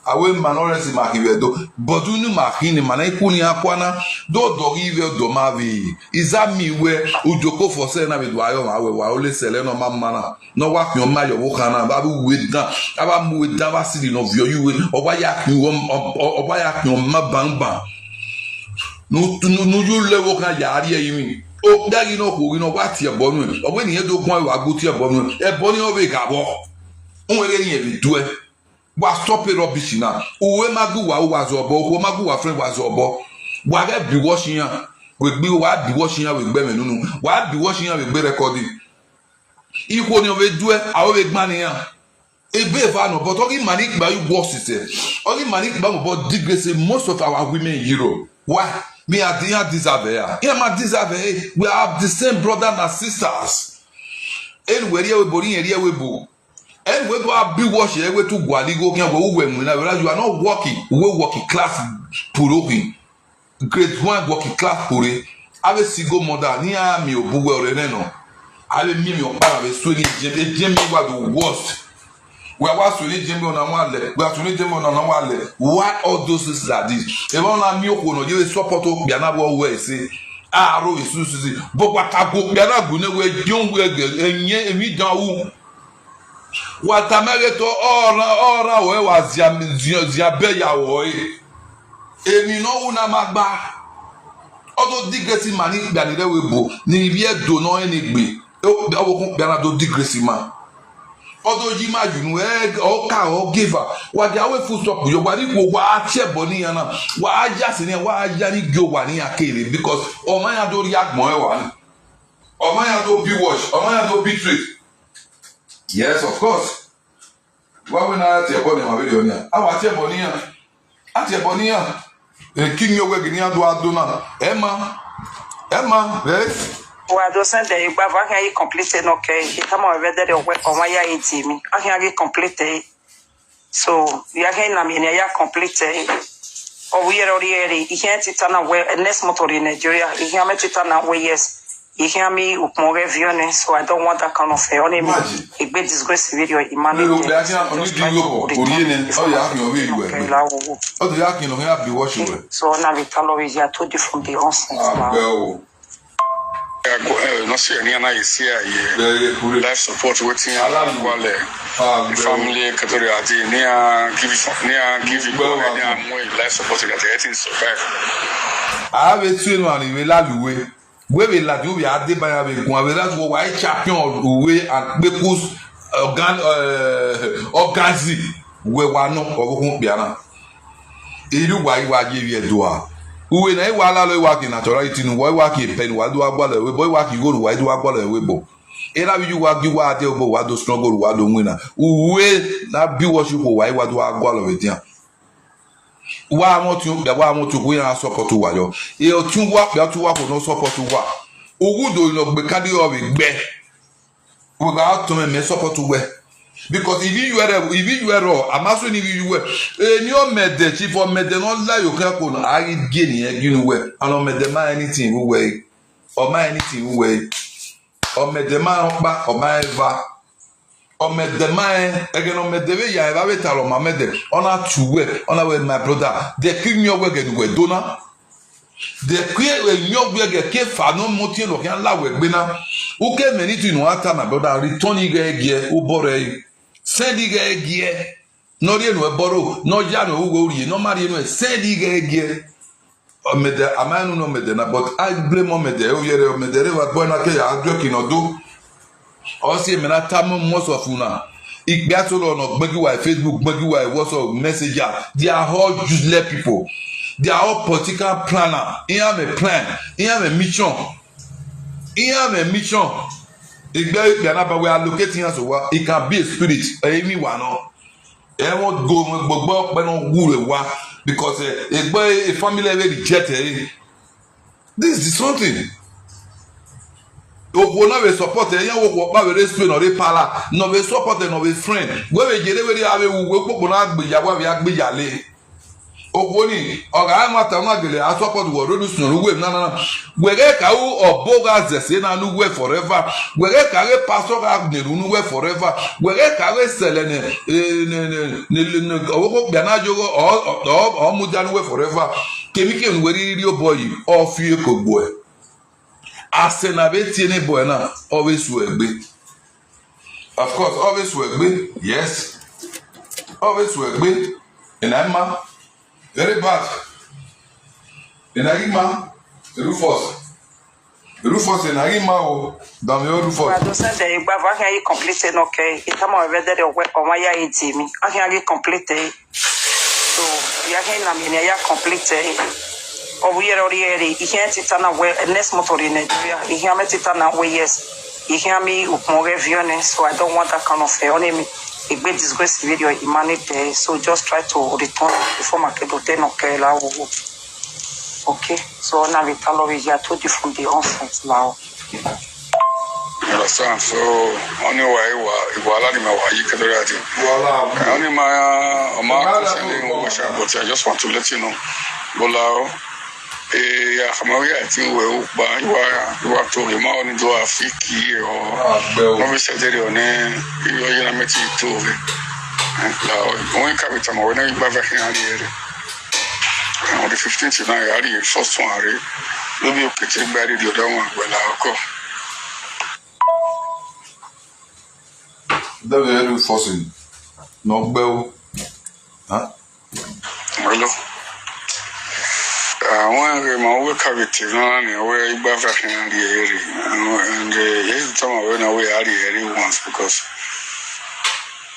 Awe ma no resi ma ki we do. But inu ma ki ni ma na iku ni akwana. Do do gi we do ma vi. Iza mi we ujoko for se na we do ayo ma we wa ole sele no ma mana. No wa ki o ma yo wo kana ba bu we dan. Aba mu we dan ba si di no vio yu we. O ba ya ki o o ba ya ki o ma bang bang. Nu nu nu yu le wo kan ya ri e mi. O da gi no ko gi no wa ti e bo nu. O we ni e do kun wa gu ti e bo nu. E bo ni o be ga bo. Un we ni e bi du e. Wa stop e rubbish na. Uwe ma gu wa wa zo bo, uwe ma gu wa friend wa zo bo. Wa ge bi wo shi yan. We gbi wa bi wo shi yan we gbe me nunu. Wa bi wo shi yan we gbe recording. Iko ni o ve du e, a o ve gba ni yan. E be va no, but ogi mani gba you worse se. Ogi mani gba mo but disgrace most of our women in Europe. Why? Me I dey deserve it. Yeah, ma deserve it. We are the same brother and sisters. Anyway, here we bo, here we bo. Anyway, go a big wash here we to gwaligo kyan go we mu na, whether you are not working, we working class purokin. Grade one working class pure. Ave single mother ni a mi obu we ore no. Ave mi mi opa ave so ni je je mi wa the worst. We are wa so ni je mi ona wa le. We are so ni je mi ona wa le. Why all those things like this? E won na mi o ko no je support o bia na bo we se. A ro isu sisi. Bo wa ka go bia na gu ne we jun we ge enye emi dan wu. Wa ta me ge to ora ora we wa zia zia zia be ya wo e. Emi no wu na ma gba. Odo disgrace ma ni gba ni re we bo. Ni bi e do no e ni gbe. E o gba wo kun gba na do disgrace ma. Odo ji ma ju nu e o ka o give her. Wa de awe full stop yo wa ni ko wa a che bo ni yana. Wa a ja si ni wa a ja ni gyo wa ni akere because o ma ya do ri agbon e wa ni. O ma ya do be wash, o ma ya do be treat. Yes, of course. Wa we na ti e bo ni ma we do ni. A wa ti e bo ni ya. A ti e bo ni ya. E ki ni o we gi ni a do a do na. E ma. E ma, eh? Wa do send e gba va kan yi complete no ke. E ka mo we de de we o ma ya e ti mi. A kan yi complete. So ya kan na mi ni ya complete. O we ro ri eri. I kan ti ta na we next motor in Nigeria. I kan me ti ta na we yes. I kan mi upon review ne. So I don't want that kind of eh, on me. Imagine. Igbe disgrace video imani. Lero pe akin oni di yo ko ori ne. O ya kin o we iwe. O to ya kin o ya bi wash we. So na we talo we ya to different the onsen. Ah, well. Eh, no share ni ana isi aye. Life support wetin ya wale. Family katori ati ni a give ni a give ni a mo life support that everything survive. A be tu enu ani we laluwe. We be la ju we ade ba ya be gun we la ju wa champion we and bekus organ eh organzi we wa no ko ko piana. Iru wa iwa je ye do a. Uwe na iwa la lo iwa ki naturality nu wa iwa ki pen wa do agba lo we bo iwa ki go wa do agba lo we bo. Era bi ju wa gi wa de obo wa do struggle wa do wina. Uwe na bi wo shi ko wa iwa do agba lo we dia. Wa mo ti o gba wa mo ti ko ya support wa yo. E o tun wa pe o tun wa ko no support wa. Ogudo lo gbe kadi o be gbe. We ga to me me support we. Because if you were if you were raw, I'm asking if you were. E ni o mede chief o mede no la yo ka ko na a gi ni e gi nu we. And o mede ma anything we we. O ma anything we we. O mede ma o pa o ma eva. O mede ma e ege no mede we ya eva we ta lo ma mede. Ona tu we, ona we my brother. De ki ni o we ge nu we do na. De kue we nyo gbe ge ke fa no mo tie lo kan la we gbe na. U ke me ni ti no ata na brother return ige ge u bore. Send ige ge. No ri enu e boro, no ya no uwe uri, no mari enu e send ige ge. Omede amanu no mede na but I blame omede o yere omede re wa bona ke ya ajo ki no do. O si me na tamu most of una. Ikpe atolo no gbegi wa Facebook, gbegi wa WhatsApp messenger. They are all useless people. They are all political planner. He have a plan. He have a mission. He have a mission. Igbe ikpe anaba we allocate here so wa. It can be a spirit. Emi wa no. E won go gbogbo pe no wu re wa because eh, egbe a family we reject eh. This is something. Okwo na we support e, ya wo kwo pa we re sue no re pala, no we support e, no we friend. We we jere we re ave wu we popo na gbe ya wa we agbe ya le. Okwo ni oga ma ta na gele a support wo ro du sunu we na na na. We ge ka u oboga ze se na nu we forever. We ge ka ge pastor ga ne nu we forever. We ge ka ge sele ne, eh, ne, ne, ne, ne, owo ko bia na jogo o, o, o, o mu ja nu we forever. Kemi ke nu we ri ri o boy, o fi e ko gbo e. Ase na be tie ne boy na, always we gbe. Of course, always we gbe. Yes. Always we gbe. Ina ima. Very bad. Ina ima. Rufus. Rufus, ina ima o. Dami o Rufus. Wa do se de igba va kan yi complete no ke. Itama we de de we o ma ya iti mi. A kan yi complete. So ya ke na mi ne ya complete. O wi ero ri eri. I kan ti ta na we next motor in Nigeria. I kan me ti ta na we, yes. I kan mi upon review ne. So I don't want that kind of, eh, on me. Igbe disgrace video imani de. So just try to return before my kedo te no ke la wo. Okay. So now we tell we ya to different the onset now. You understand? So only why wa iwa la ni ma wa yi kedo ya ti. Wala. Only my, uh, my Wala, question is, wala. But I just want to let you know. Bola o. Eh, ya kama we ati we u ba iwa, iwa to we ma oni do afiki o. Agbe o. No we se de o ne. Iwa ya na meti to we. Eh, la o. Won ka bi tama we na igba va kan ari ere. On the fifteenth na ya ari first one are. No be okay to buy the other one. Well, I'll call. That we do first thing. No gbe o. Huh? Hello. Àwọn ẹ̀rẹ̀ máa wé kàwé tì náà ni wé igbá fẹ́ kí n di èrè. And, uh, here's the time I went away, I had the èrè once because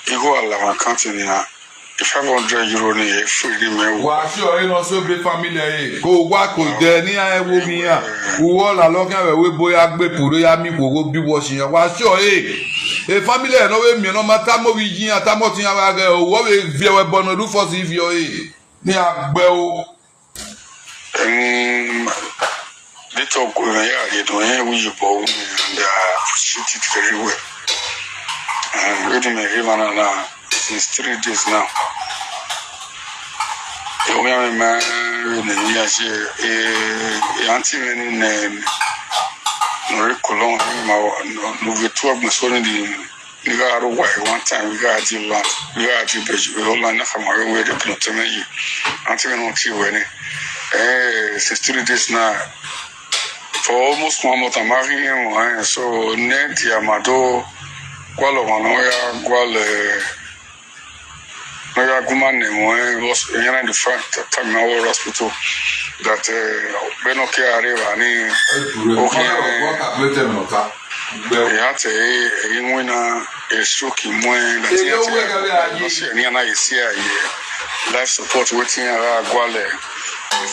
you go a long country now. Five hundred euro ni e free ni me. Wa si o e no so be family e. Ko wa ko de ni a e wo mi ya. Uwo la lo kan we we boya gbe puro ya mi ko go bi wo si ya. Wa si o e. E family e no we mi no ma ta mo wi yin ata mo tin ya wa ge o wo we vie we bono du fo si fi o e. Ni agbe o. Um, they talk, uh, yeah, they don't hear we, but we, and, uh, shoot it very well. Um, wait a minute, even now, since three days now. Eh, we are, man, we are here, eh, eh, auntie, man, in, um, no, no, no, we two of my son in the Ni ga aro wa one time, we ga di land, we ga di beji, we hold on na kama we we de no teme yi. Auntie, we no ti we ni. Eh, since three days now. For almost one month, I'm having him, eh, so ne di amado, gwalo mano ya, gwale, no ya guma ne mo, eh, was, you know, the front terminal hospital that, eh, we no care arriva ni. Okay. Ìyá tẹ ẹyin wíná èso kì í mú ẹ láti ẹ ti ẹ lọ sí ẹ ní àná yìí sí àyè life support wetin ara agwalẹ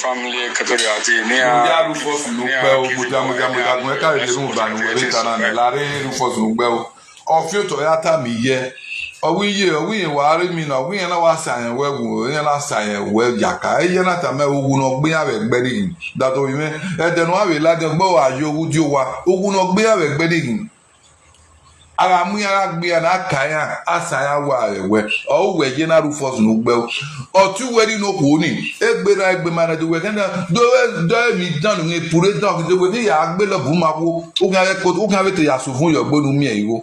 family kẹtọrẹ àti ní a. Mo jẹ́ Rufus ló pẹ́ o, mo jẹ́, mo jẹ́, mo jẹ́, mo jẹ́ káyọ̀dé nù ìbànú wẹ̀rẹ̀ ìtàn náà ní láàrin Rufus ló pẹ́ o. Ọfíò tó yá tà mí yẹ. Ọwí yẹ, ọwí yẹn wàá rí mi náà, ọwí yẹn náà wàá sàyẹn wẹ́ wò, ọwí yẹn náà sàyẹn wẹ́ yàká. Ẹ yẹ náà tà mẹ́ ogun náà gbé yàrá ẹgbẹ́ nìyí. Dàtọ̀ yìí mẹ́, ẹ̀dẹ̀ náà wà wẹ̀ ládẹ́ gbọ́ wà yọ owó tí ó wà. Ogun náà gbé yàrá ẹgbẹ́ nìyí. Ara mú yàrá gbé yàrá náà kà yà, àṣà yà wà rẹ̀ wẹ̀. Ọ̀ wẹ̀ yẹ náà Rufus ló gbẹ́ o. Ọtí wẹ̀ nínú okòó ni. Egbe náà egbe máa rẹ̀ tó wẹ̀ kẹ́ńdà. Dọ́wẹ́ dọ́wẹ́ mi dánù ní pùrẹ́ dán kí tó wẹ̀ kí yà á gbé lọ bù máa wo. Ó kí á fẹ́ tẹ̀yà sùn fún yọ̀gbọ́n nu mi ẹ̀ yìí wo.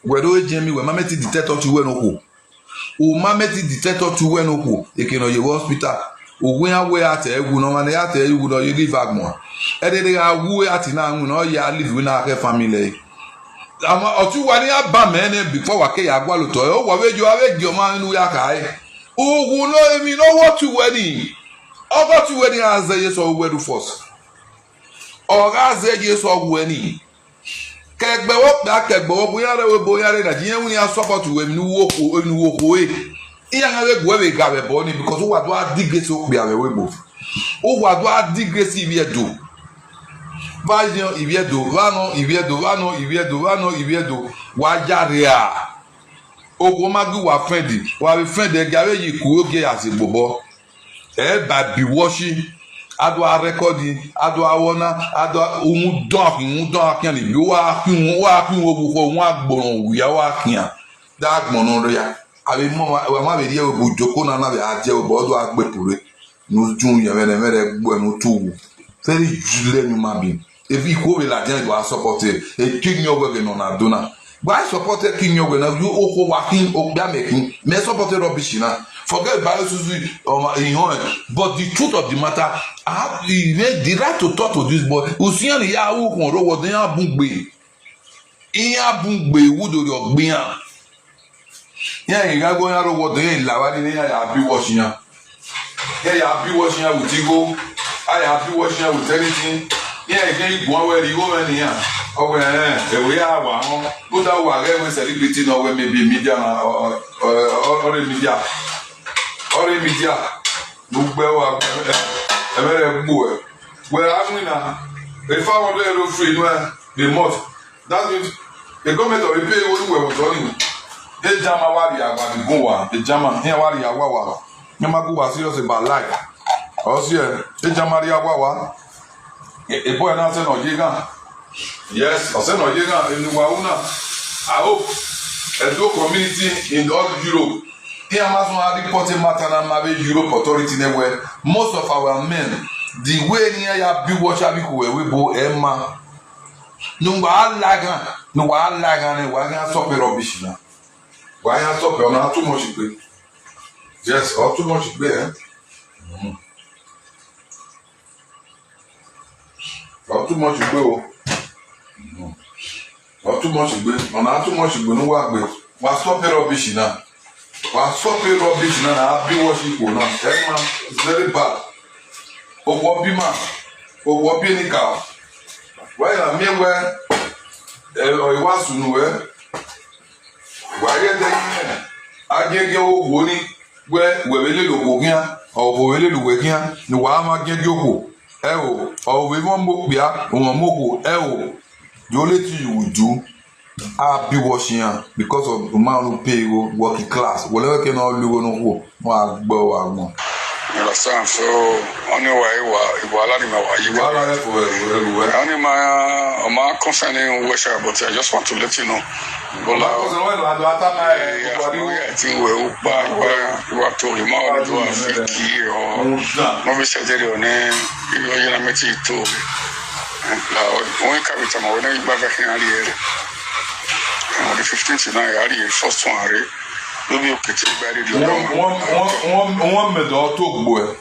Were do eje mi we ma meti detector ti we no ko. O ma meti detector ti we no ko. Eke no ye hospital. O we a we ate egu no ma ne ate egu no ye live agmo. E de de a wu ati na wu no ya live we na ke family. Ama otu wa ni aba me ne before wa ke ya gwa lo to. O wa we jo a we jo ma nu ya kai. Ugu no emi no wo tu we ni. Ogo tu we ni aze ye so we do force. Oga aze ye so we ni. Kẹgbẹwọ pẹ akẹgbẹwọ bóyá rẹ wẹ bóyá rẹ nàìjíríà wíyá support wẹ mi ní wọkọ ẹni wọkọ ẹ. Ìyá kan wẹ gbọ́ ẹ̀wẹ̀ gà wẹ̀ bọ́ ni because ó wà tó á dìgẹ̀ sí òpè àwẹ̀ wẹ̀ bò. Ó wà tó á dìgẹ̀ sí ìwé ẹ̀dọ̀. Báyọ̀ ìwé ẹ̀dọ̀ báná ìwé ẹ̀dọ̀ báná ìwé ẹ̀dọ̀ báná ìwé ẹ̀dọ̀ wà á járe à. Oko má gbé wà friend wà á fi friend ẹ̀ gàwé yìí kú ó gé àsìkò bọ́. Ẹ bá bí wọ́ṣí. Adwa record, adwa wona, adwa unwu dok, unwu dok yani bi wa ki unwu wa ki unwu bu ko unwu agbon wi ya wa kiyan. Da agbon no ya. Abi mo wa ma be die bu joko na na be aje o bo do agbe pure. No jun ya mere mere gbo no tu. Very useless human being. If you go with like that, you are supported. A king your way no na dona. Why supported king your way now? You oko wakin okbia making. Me supported rubbish na. Forget bio suzu um in your. But the truth of the matter, I have the, the right to talk to this boy. Usian ya u kon ro wo den abun gbe. Iya bun gbe wu do ro gbiyan. Yan iga go yan ro wo de yan la wa ni yan ya bi wo siyan. Yan ya bi wo siyan with ego. A ya bi wo siyan with anything. Yan ke igun awe ri wo me ni yan. Owe eh e we ya wa won. Go da wa re we celebrity no we maybe media na or media. Or media. Gbogbo ẹ wà ẹ bẹ̀rẹ̀ gbò ẹ. Wẹ̀ á mú iná. Ìfá wọn lóye ló fi inú ẹ the most. That's it. The government of the pay owó ìwẹ̀ wọ̀tọ́ nìyí. Ejama wari agwa bigun wa. Ejama here wari agwa wa. Nyama go wa serious about life. Ọsẹ ejama ri agwa wa. Ebo ẹ náà sẹ́nà yé gan. Yes, ọ̀sẹ̀ náà yé gan. Ẹnu wa wúnà. I hope Edo community in all Europe. Here Amazon had reported matter na ma be Europe authority ne where most of our men, the way ni ya be watch abi ko we bo e ma. No wa lagan, no wa lagan ne wa ga stop rubbish na. Wa ya stop e na too much pe. Yes, or too much pe eh. Mm. Or too much pe o. Mm. Or too much pe. Or na too much pe no wa pe. Wa stop rubbish na. Wa stop rubbish na na be watch people na. Eh man, it's very bad. Owo bi ma. Owo bi ni ka. Wa ya mi we. Eh, o wa sunu we. Wa ye de ni. Agege owo ni. We we we le lo ko kian. O ko we le lo we kian. Ni wa ma gege owo. E o. O we mo mo pia. O mo mo ko. E o. The only thing you will do, I be watching am because of the man who pay go working class. Whatever can all you go no go. Wa gbo wa mo. Understand? So, only way wa iwa la ni ma wa yi wa. Wala e fo e fo e. Only my uh, my concerning worship, but I just want to let you know. Bola. Because when I do attack my Yeah, yeah, I think we upa wa wa to the man do a fiki o. No be say there on e. You know, you know, me to. Wen kabita ma wena igba veke ari ere. On the fifteenth na ari ere first one are. No be okay to buy the Won won won won won me do to gbo e.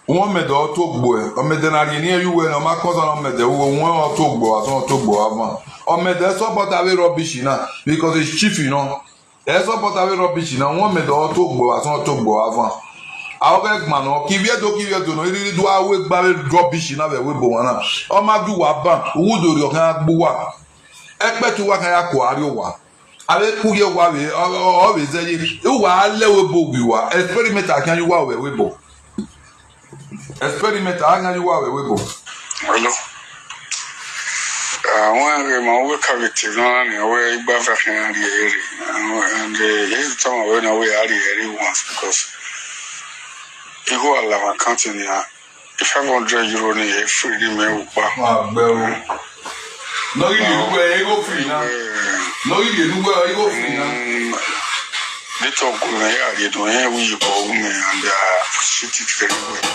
Won me do to gbo e. O me de na ri ni e yu we na ma ko so na me de wo won o to gbo aso o to gbo avan. O me de support ave rubbish na because it's chief you know. E support ave rubbish na won me do to gbo aso o to gbo avan. A o ke gba no ki vie do ki vie do no iri do awe gba ve rubbish na ve we bo wana. O ma du wa ban wu do ri o kan gbo wa. E pe tu wa kan ya ko ari o wa. Ave ku ye wa ve o ve ze ye. U wa le we bo wi wa. Experiment a kan yu wa we we bo. Experiment a kan yu wa we we bo. Hello. Àwọn ẹ̀rọ ìmọ̀ owó kàwé tì náà ni owó igba fẹ́ fi hàn rí èrè. And èyí tó wọ́n wé náà wé àrí èrè once because ihu àlàmà kan ti ní à five hundred euro ni èyí free ní mẹ́wù pa. Wọ́n á gbẹ́ o. Lórí ìlú ẹ̀ ego free náà. Lórí ìlú ẹ̀ ego free náà. Dito gume ya ri do yen wi bo gume and shit it very well.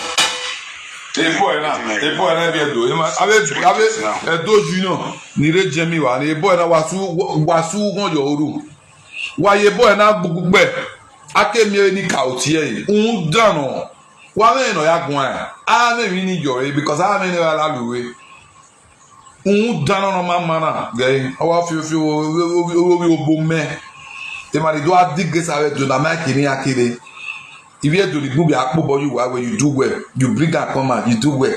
E boy na, e boy na be do. E ma ave ave e do junior ni re jemi wa ni e boy na wasu wasu gon yo oru. Wa ye boy na gbugbe. Ake mi ni ka oti e. Un dano. Wa me no ya gwan. A me mi ni yo e because a me ni la luwe. Un dano no ma mana ge awa fi fi o o o o bo me. Te mari do a dig this away do na ma kini akire. If you do the gbubi akpo boy you are where you do well. You bring am come out, you do well.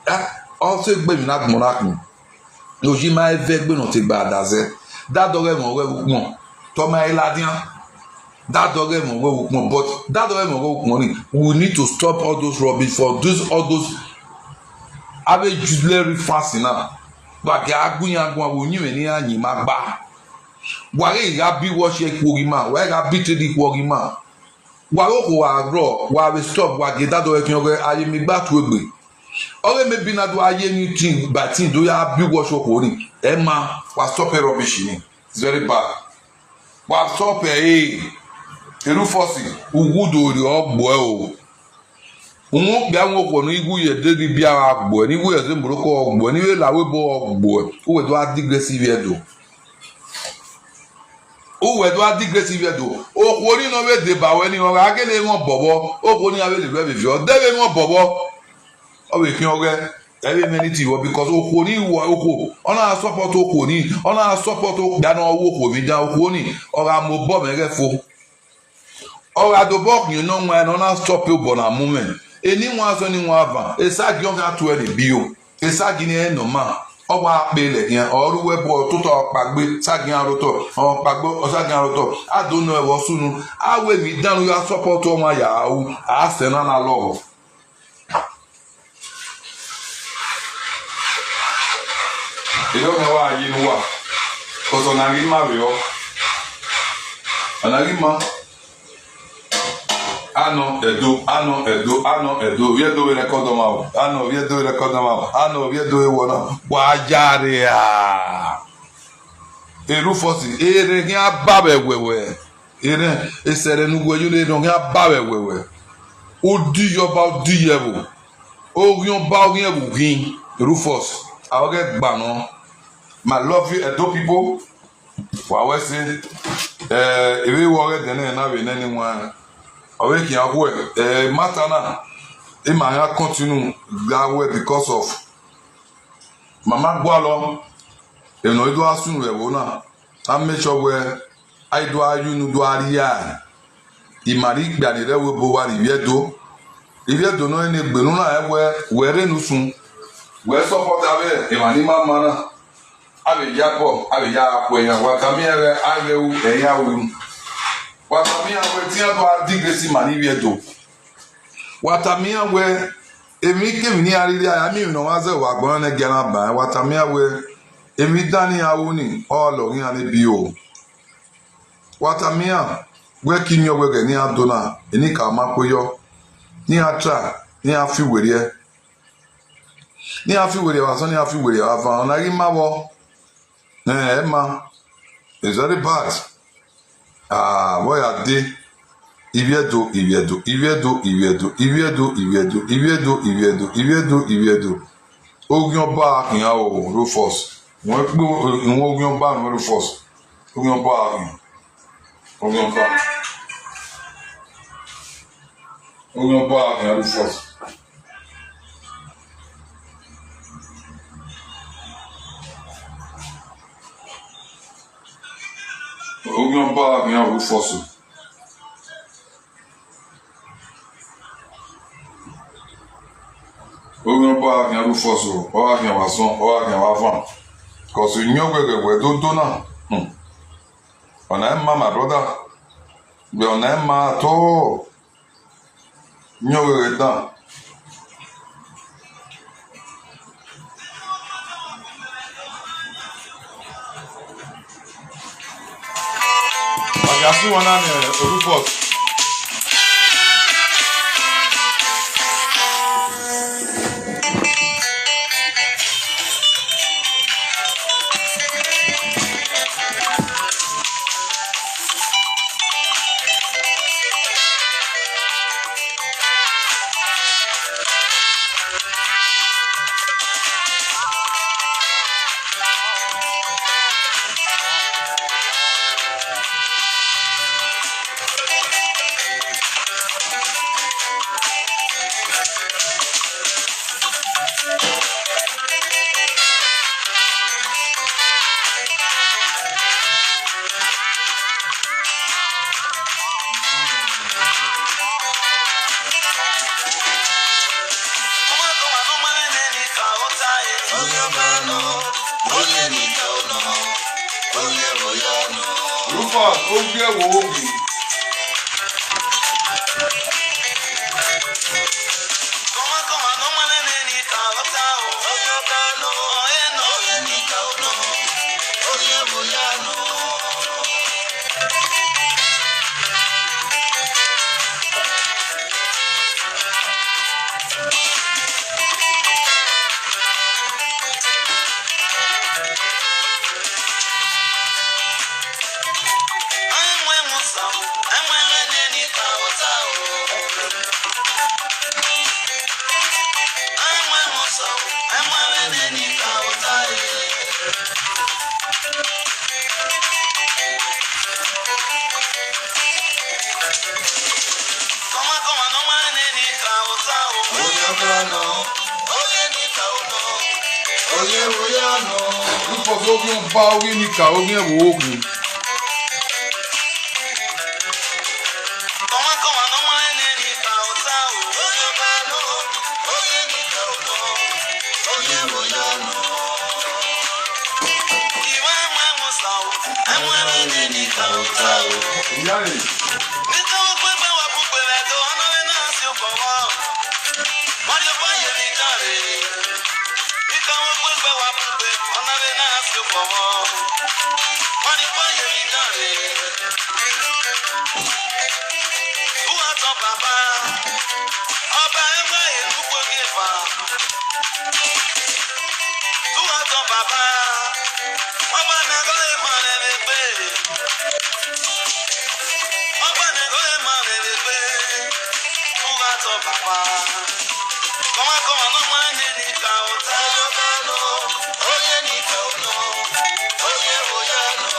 Ah, also gbe mi na gbon na kun. Lo ji ma eve gbe no te gba daze. Da do ge mo we mo. To ma iladian. That doge mo we ukmo, but that doge mo we ukmo ni. We need to stop all those rubbish for those all those abe judleri fasi na. Wa ke agun ya gun wo nyi me ni anyi ma gba. Wa ke ga bi wo se ku gi ma, wa ga bi te di ku gi ma. Wa ro ko wa ro, wa we stop, wa ge da do e kin oge aye mi gba tu egbe. Oge me bi na do aye ni tin ba tin do ya bi wo so ko ni. E ma, wa stop e rubbish ni. It's very bad. Wa stop e, eh. Eru fosi, ugu do ri ogbo e o. Unwo bia nwo ko ni igu ye de ni bia wa gbo e, ni igu ye ze moro ko gbo e, ni we la we bo gbo e. Uwe do a digress ive do. Uwe do a digress ive do. O ko ni no we de ba we ni o ga gele won bobo. O ko ni a we le we bi o. De we won bobo. O we kin oge. Every minute you because o ko ni wo o ko. Ona support o ko ni. Ona support o bia no wo ko mi da o ko ni. O ga mo bo me ge fo. Ọ gha do bọ khian nọ wan, nọ na stop obọ na mu mwẹ. Eni wan sẹ, eni wan van, esa gin ọ khian tuẹ ne bio. Esa gin ne nọ ma. Ọ wa kpe lẹ khian, ọ ru wẹ bọ, ọ tota ọ kpagbe, sa gin aro tọ, ọ kpagbe, ọ sa gin aro tọ. A do nọ ẹvbo sunu, a wẹ emwi dan ne u ya support ọmwa ya ru, a sẹ na na lọghọ. Erriọ mwẹ wa ye ne uwa, cos ọna ghi ma vberriọ. Ọna ghi ma. Anọ Ẹdo, anọ Ẹdo, anọ Ẹdo, ovbi Ẹdo vbe record ọmwa o. Anọ ovbi Ẹdo vbe record ọmwa o. Anọ ovbi Ẹdo vbe wọ na. Wa ya ria. Erufọsi, erẹn khian ba vbe ẹwẹwẹ. Erẹn, esẹrẹ ne uwẹ yo ne erẹn ọ khian ba vbe ẹwẹwẹ. Udi yọ ba, udi yẹ ẹvbo. Oghian ọba, oghian ẹvbo ghin. Rufus, a ghẹ gba nọ. My love you, Edo people. Wa wẹ sẹ, eh, evbe vbe ọghe ẹdẹnẹ na vbe nẹ ni wan. Ọ vbe khian khuẹ, eh, matter na, ima ya continue gha wẹ because of mama gualọ, emwi ne ọ do gha sunu vbe ẹvbo na, a make sure wẹ a i do gha ye unu do gha rhia. I ma rhie ikpia ni rre ẹvbo ebo uwa rre Ivbi Ẹdo. Ivbi Ẹdo nọ rẹn ne egbe ne u na rẹn wẹ, wẹ rre ne usun, wẹ support avbe emwa ni ma ma na. Avbe ya bọ, avbe ya gha kue yan. Wa tama iran wẹ a ghẹ ru, ẹ i ya ru. Wa tama iran wẹ te iran do gha disgrace ima ni Ivbi Ẹdo. Wa tama iran wẹ emwi kemwi ne iran rhie rhie, a miẹn emwi ne ọ mwa zẹ vbe agbọn nẹ gia na ban. Wa tama iran wẹ emwi dan ne iran ru ni, ọ lọghe iran ne bi o. Wa tama iran wẹ ke imiọn wẹ ghẹ ne iran do na, enikaro ma kue yọ, ne iran try, ne iran fi werriẹ. Ne iran fi werriẹ vbe asọn, ne iran fi werriẹ vbe avan, ọna ghi ma vbọ. Ẹ, ẹ ma, it's very bad. Ah, vbọ ya dee. Ivbi Ẹdo, Ivbi Ẹdo, Ivbi Ẹdo, Ivbi Ẹdo, Ivbi Ẹdo, Ivbi Ẹdo, Ivbi Ẹdo, Ivbi Ẹdo, Ivbi Ẹdo, Ivbi Ẹdo. Oghian ọba khian o, Rufus. Wẹ kpe, wẹ oghian ọba nọ, Rufus. Oghian ọba khian. Oghian ọba. Oghian ọba khian, Rufus. Oghian ọba khian, Rufus. Oghian ọba khian, Rufus o, ọ gha khian vbe asọn, ọ gha khian vbe avan. Cos uyẹn wẹ ghẹ wẹ do do na. Hmm. Ọna i ma, my brother. Gbe ọna i ma at all. Uyẹn wẹ ghẹ dan. Wa gha sẹ uwa na nẹ Rufus. Rufus, ojú ẹ̀ wò ó bì. Rufus, oge ọba, oge nika, oge ewo ogun. Ìyá rẹ̀. Baba, ọba ẹgbẹ́ ìlú gbòógì fà. Túwàtọ̀ bàbá, ọba nìkan lè mọ rere pé. Ọba nìkan lè mọ rere pé. Túwàtọ̀ bàbá. Kọ́mọkọ́mọ ló máa ń yé ní kàwọ́ tá. Oyè ní kàwọ́ náà. Oyè oyè náà.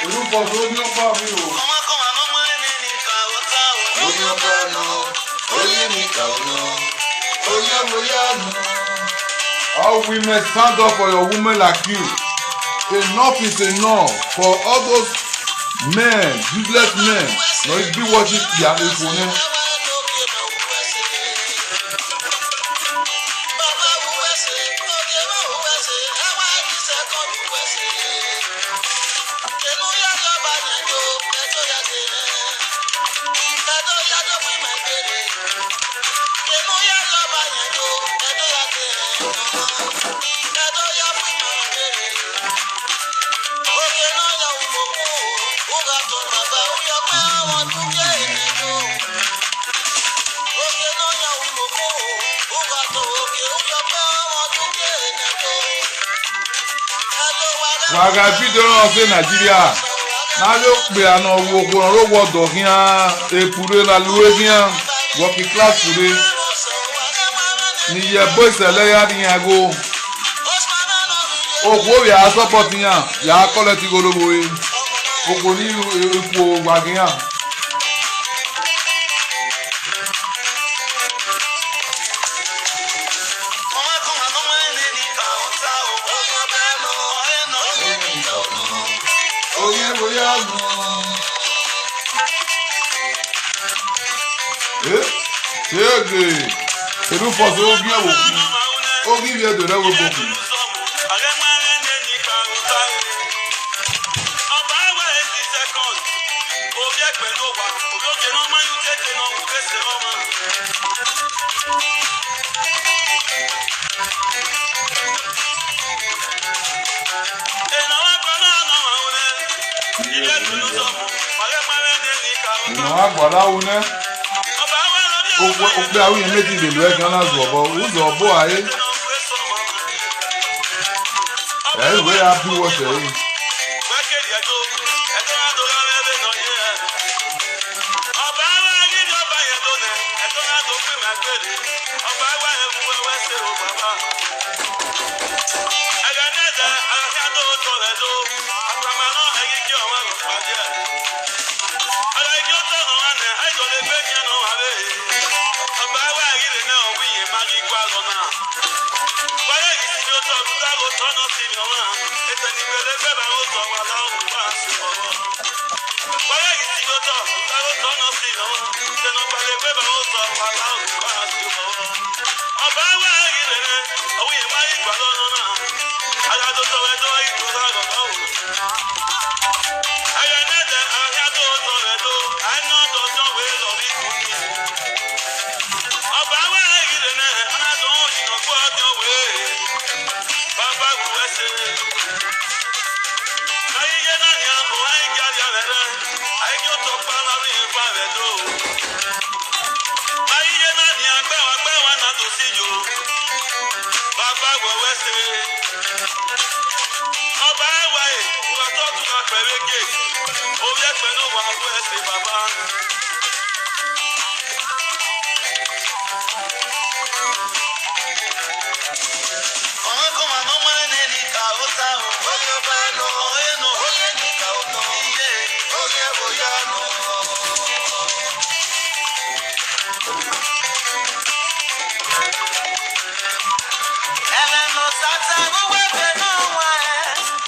Orúkọ tó ní ọba mi o. All women, stand up for your women like you. Enough is enough for all those men, useless men. No, you be watching their info, ne? Waga video no say Nigeria. Na yo pe ano wo ko ro wo do hian, e pure la lu e hian, working class pure. Ni ye boy sele ya ni ago. Okwo ya support yan, ya collect igolowo e. Okwo ni iku wa gi yan. Eh? Ege. Kedu fọsọ obi ewo? Obi bi edo rewo boku. Ìnà agbàdá wo nẹ? Okpe awi yẹn méjì lè lọ ẹgbẹ́ náà zọ̀ bọ̀, ó zọ̀ bọ̀ ayé. Ẹ ìwé ya bí wọ́n ṣe yìí.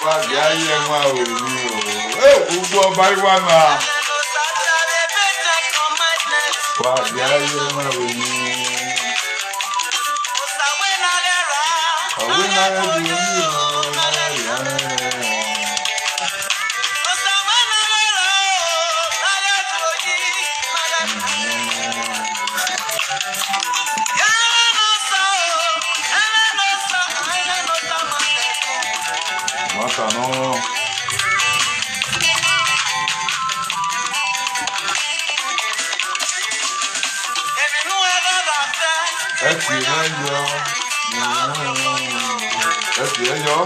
Wabia ye nwa we ni o. Eh, ugbo ọba iwa na. Wabia ye nwa we ni. Ọwe na ye du ni o, na ye ya. Mata no. Ẹ ti ẹ yọ. Ẹ ti ẹ yọ.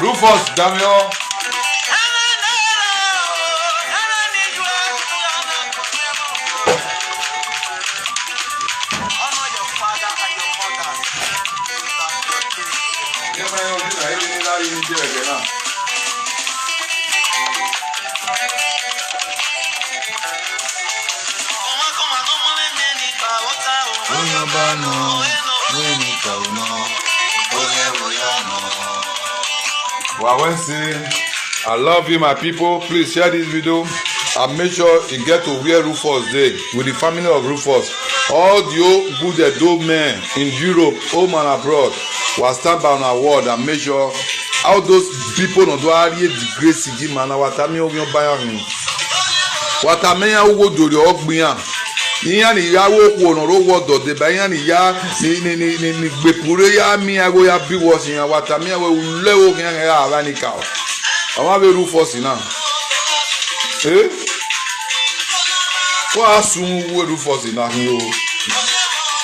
Rufus Damion. Well, I want to say, I love you, my people. Please share this video and make sure you get to where Rufus dey with the family of Rufus. All the old good Edo men in Europe, home and abroad, will stand by on our word and make sure all those people no do are disgrace. Watami ogun baya hun. Watami ya uwo dori ogbiyan. Iyan ni ya wo ku ono ro wo do de ba iyan ni ya ni ni ni ni ni gbepure ya mi ago ya bi wo si yan. Watami ya we le wo ki yan ya ara ni ka o. Awon be Rufus na. Eh? Ko asun wo Rufus na hin o.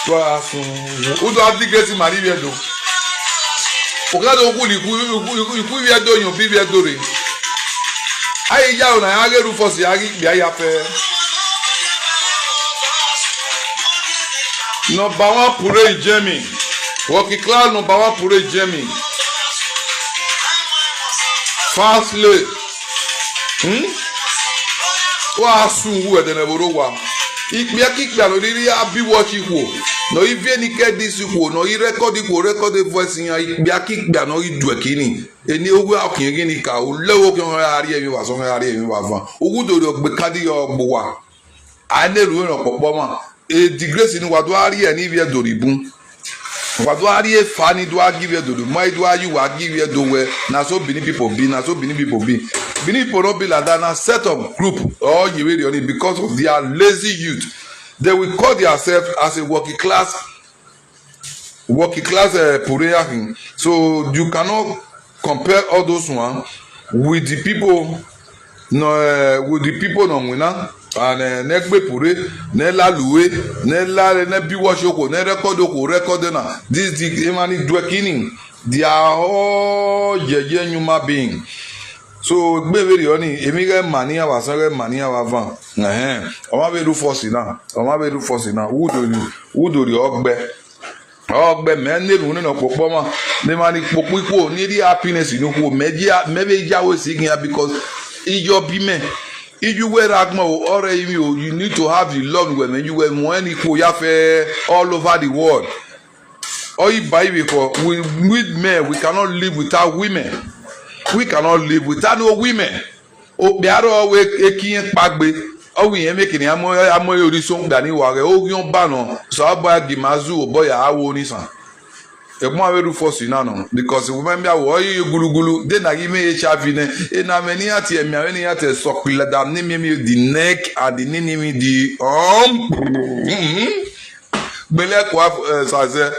Ko asun. Udo adigesi mari we do. Okado ku li ku ku ku we do yan bi we do re. Ayi ya o na ya ge Rufus ya gi bi aya fe. Number one pure Jemi. Working class number one pure Jemi. Fast lay. Hmm? Wa sun wu edene boro wa. Ikpia kikpia no riri abi watch ikwo. No ivie ni ke this ikwo. No i record ikwo, record the voice yan. Ikpia kikpia no idwe kini. Eni ogun akin gini ka o lewo ke won ari emi wa so, won ari emi wa fan. Ogun do do gbe kadi yo gbo wa. A ne ru ran popo ma. E disgrace ni wa do ari e ni bi e do ri bun. Wa do ari e fa ni do a give e do do. Ma do a you wa give e do we. Na so Benin people be, na so Benin people be. Benin people no be like that. Na set of group or you really only because of their lazy youth. They will call themselves as a working class, working class uh, Pureyahin. So you cannot compare all those one with the people no uh, with the people no wina and uh, ne gbe pure ne la luwe ne la ne bi wo shoko ne record oko record na this the imani dwekini. They are all yeye human being. So gbe very oni emi ge mani awa san ge mani awa van. Eh, o ma be do force na, o ma be do force na. Who do you? Who do the ogbe? Ogbe me ne ru ne no popo ma. Ne ma ni popo ipo ni di happiness ni ko me ji me be ja we si gin because ijo bi me. Iju we ragmo o ore imi o, you need to have the love we me you we mo any ko ya fe all over the world. Or you buy we for we with men we cannot live without women. We cannot live without no women. O biaro we ekiyen pagbe. O wi yen make ni amo amo ori so gba ni wa re o yon ba no. So abo agi mazu o boya awo ni san. Egbon awe Rufus na no because we membe awo yi gulugulu de na gi me H I V ne. E na me ni ati emi awe ni ati so pila da ni me me the neck and the ni ni me the um. Gbele kwa eh, saze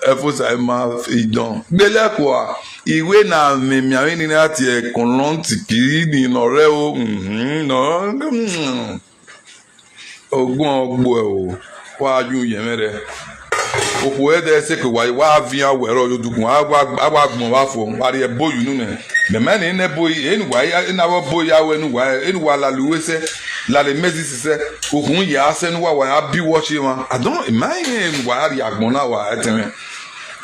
efusa ema idon gbele kwa iwe na me mi awe ni ati e konlon ti kiri ni no re o. Mhm, no. Mhm. Ogun ogbo e o. Wa ju yẹn mẹ rẹ. Okpo ẹdẹ ẹsẹ ke wa wa vian wẹrẹ ọyọdukun, a wa gbọn wa fọ, wa ri ẹbo yunu nẹ. Mẹmẹ ni nẹ boyi, enu wa, ena wọ boyi awẹ nu wa, enu wa lale uwe sẹ, lale mezi sisẹ. Okun ya sẹ nu wa wa ya bi wọ che wa. Adọn, ima yen wa ri agbọn na wa ẹtẹmẹ.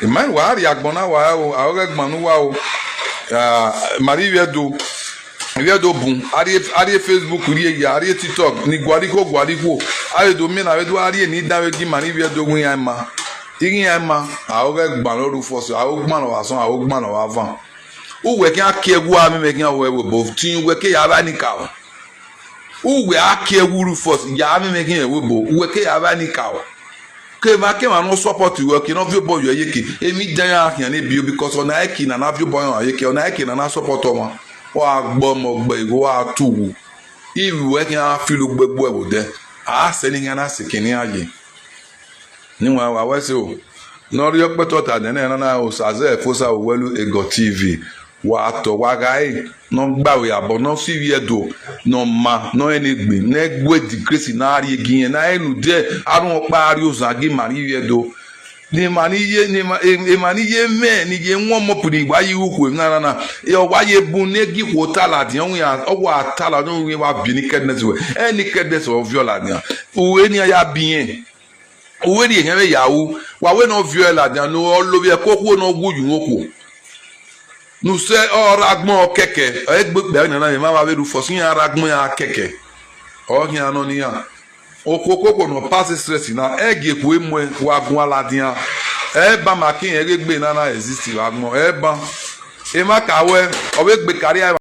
Ima yen wa ri agbọn na wa o, a ọghe gbọn nu wa o. Ah, Mari Iviedo. Iviedo bun, a rrie, a rrie Facebook rrie ya, a rrie TikTok, ni guari ko guari ko. A vbe do miẹn na vbe do a rrie ni dan vbe gi Mari Iviedo wi iran ima. Ighi iran ima, a ọghe gbọn Rufus, a o gbọn wa sọn, a o gbọn wa van. Uwẹ khian kie wu a mẹmẹ khian wẹ webo, tin uwẹ ke ya vba ni ka o. Uwẹ a kie wu Rufus, ya mẹmẹ khian webo, uwẹ ke ya vba ni ka o. Kevba kevba ne ọ support uwẹ, ọke ne ọ viọ obọ yọ ye ke, emwi dan ya khian ne bio, because ọna ẹki na na viọ obọ yọ ye ke, ọna ẹki na na support ọmwa. Wa gbe ọmọ gbe igho, wa tu wu. Ivbi uwẹ khian feel ugbegbu ẹvbo dẹ. A sẹ ne iran na seke ne iran ye. Ne wa wa wẹ sẹ o. Ne ọ rhie ọkpẹtọ ta nene nana Osaze Efosa Owelu Ego T V. Wa tọ wa gha re, ne ọ gba vbe abọ, ne ọ si Iviedo, ne ọ ma, ne ọ rẹn egbe, ne ẹ gue disgrace na rrie gi irẹn, na rẹn unu dẹ, a rhunmwuda ọkpa a rrie ozan gi Mari Iviedo. Ne emwa ni ye, ne emwa, emwa ni ye mwẹ, ni ye wọn ọmọ pini wa ye ukhu emwi na na, e, ọ wa ye bun ne gi khuo ta ladian, ọ wa ta ladian, ọ wa viọ nakedness wẹ, e nakedness ọ viọ ladian. Uwẹ nian ya biẹn. Uwẹ rhie ẹghẹ mwẹ ya ru, wa wẹ ne ọ viọ ẹre ladian, ne ọ lovbiẹ ke okhuo ne ọ wu yu okhuo. Ne usẹ ọ rre agbọn kẹkẹ, ẹ gbe ikpia nana, emwa vbe Rufus, iran rre agbọn iran kẹkẹ. Ọ khian nọ ne iran. Okhuo koko ne ọ pass stress na, ẹ gie kue muẹ, wa guan ladian. Ẹ ban ma ke irẹn ghe egbe na na exist vbe agbọn, ẹ ban. Emwa ka wẹ, ọ vbe gbe career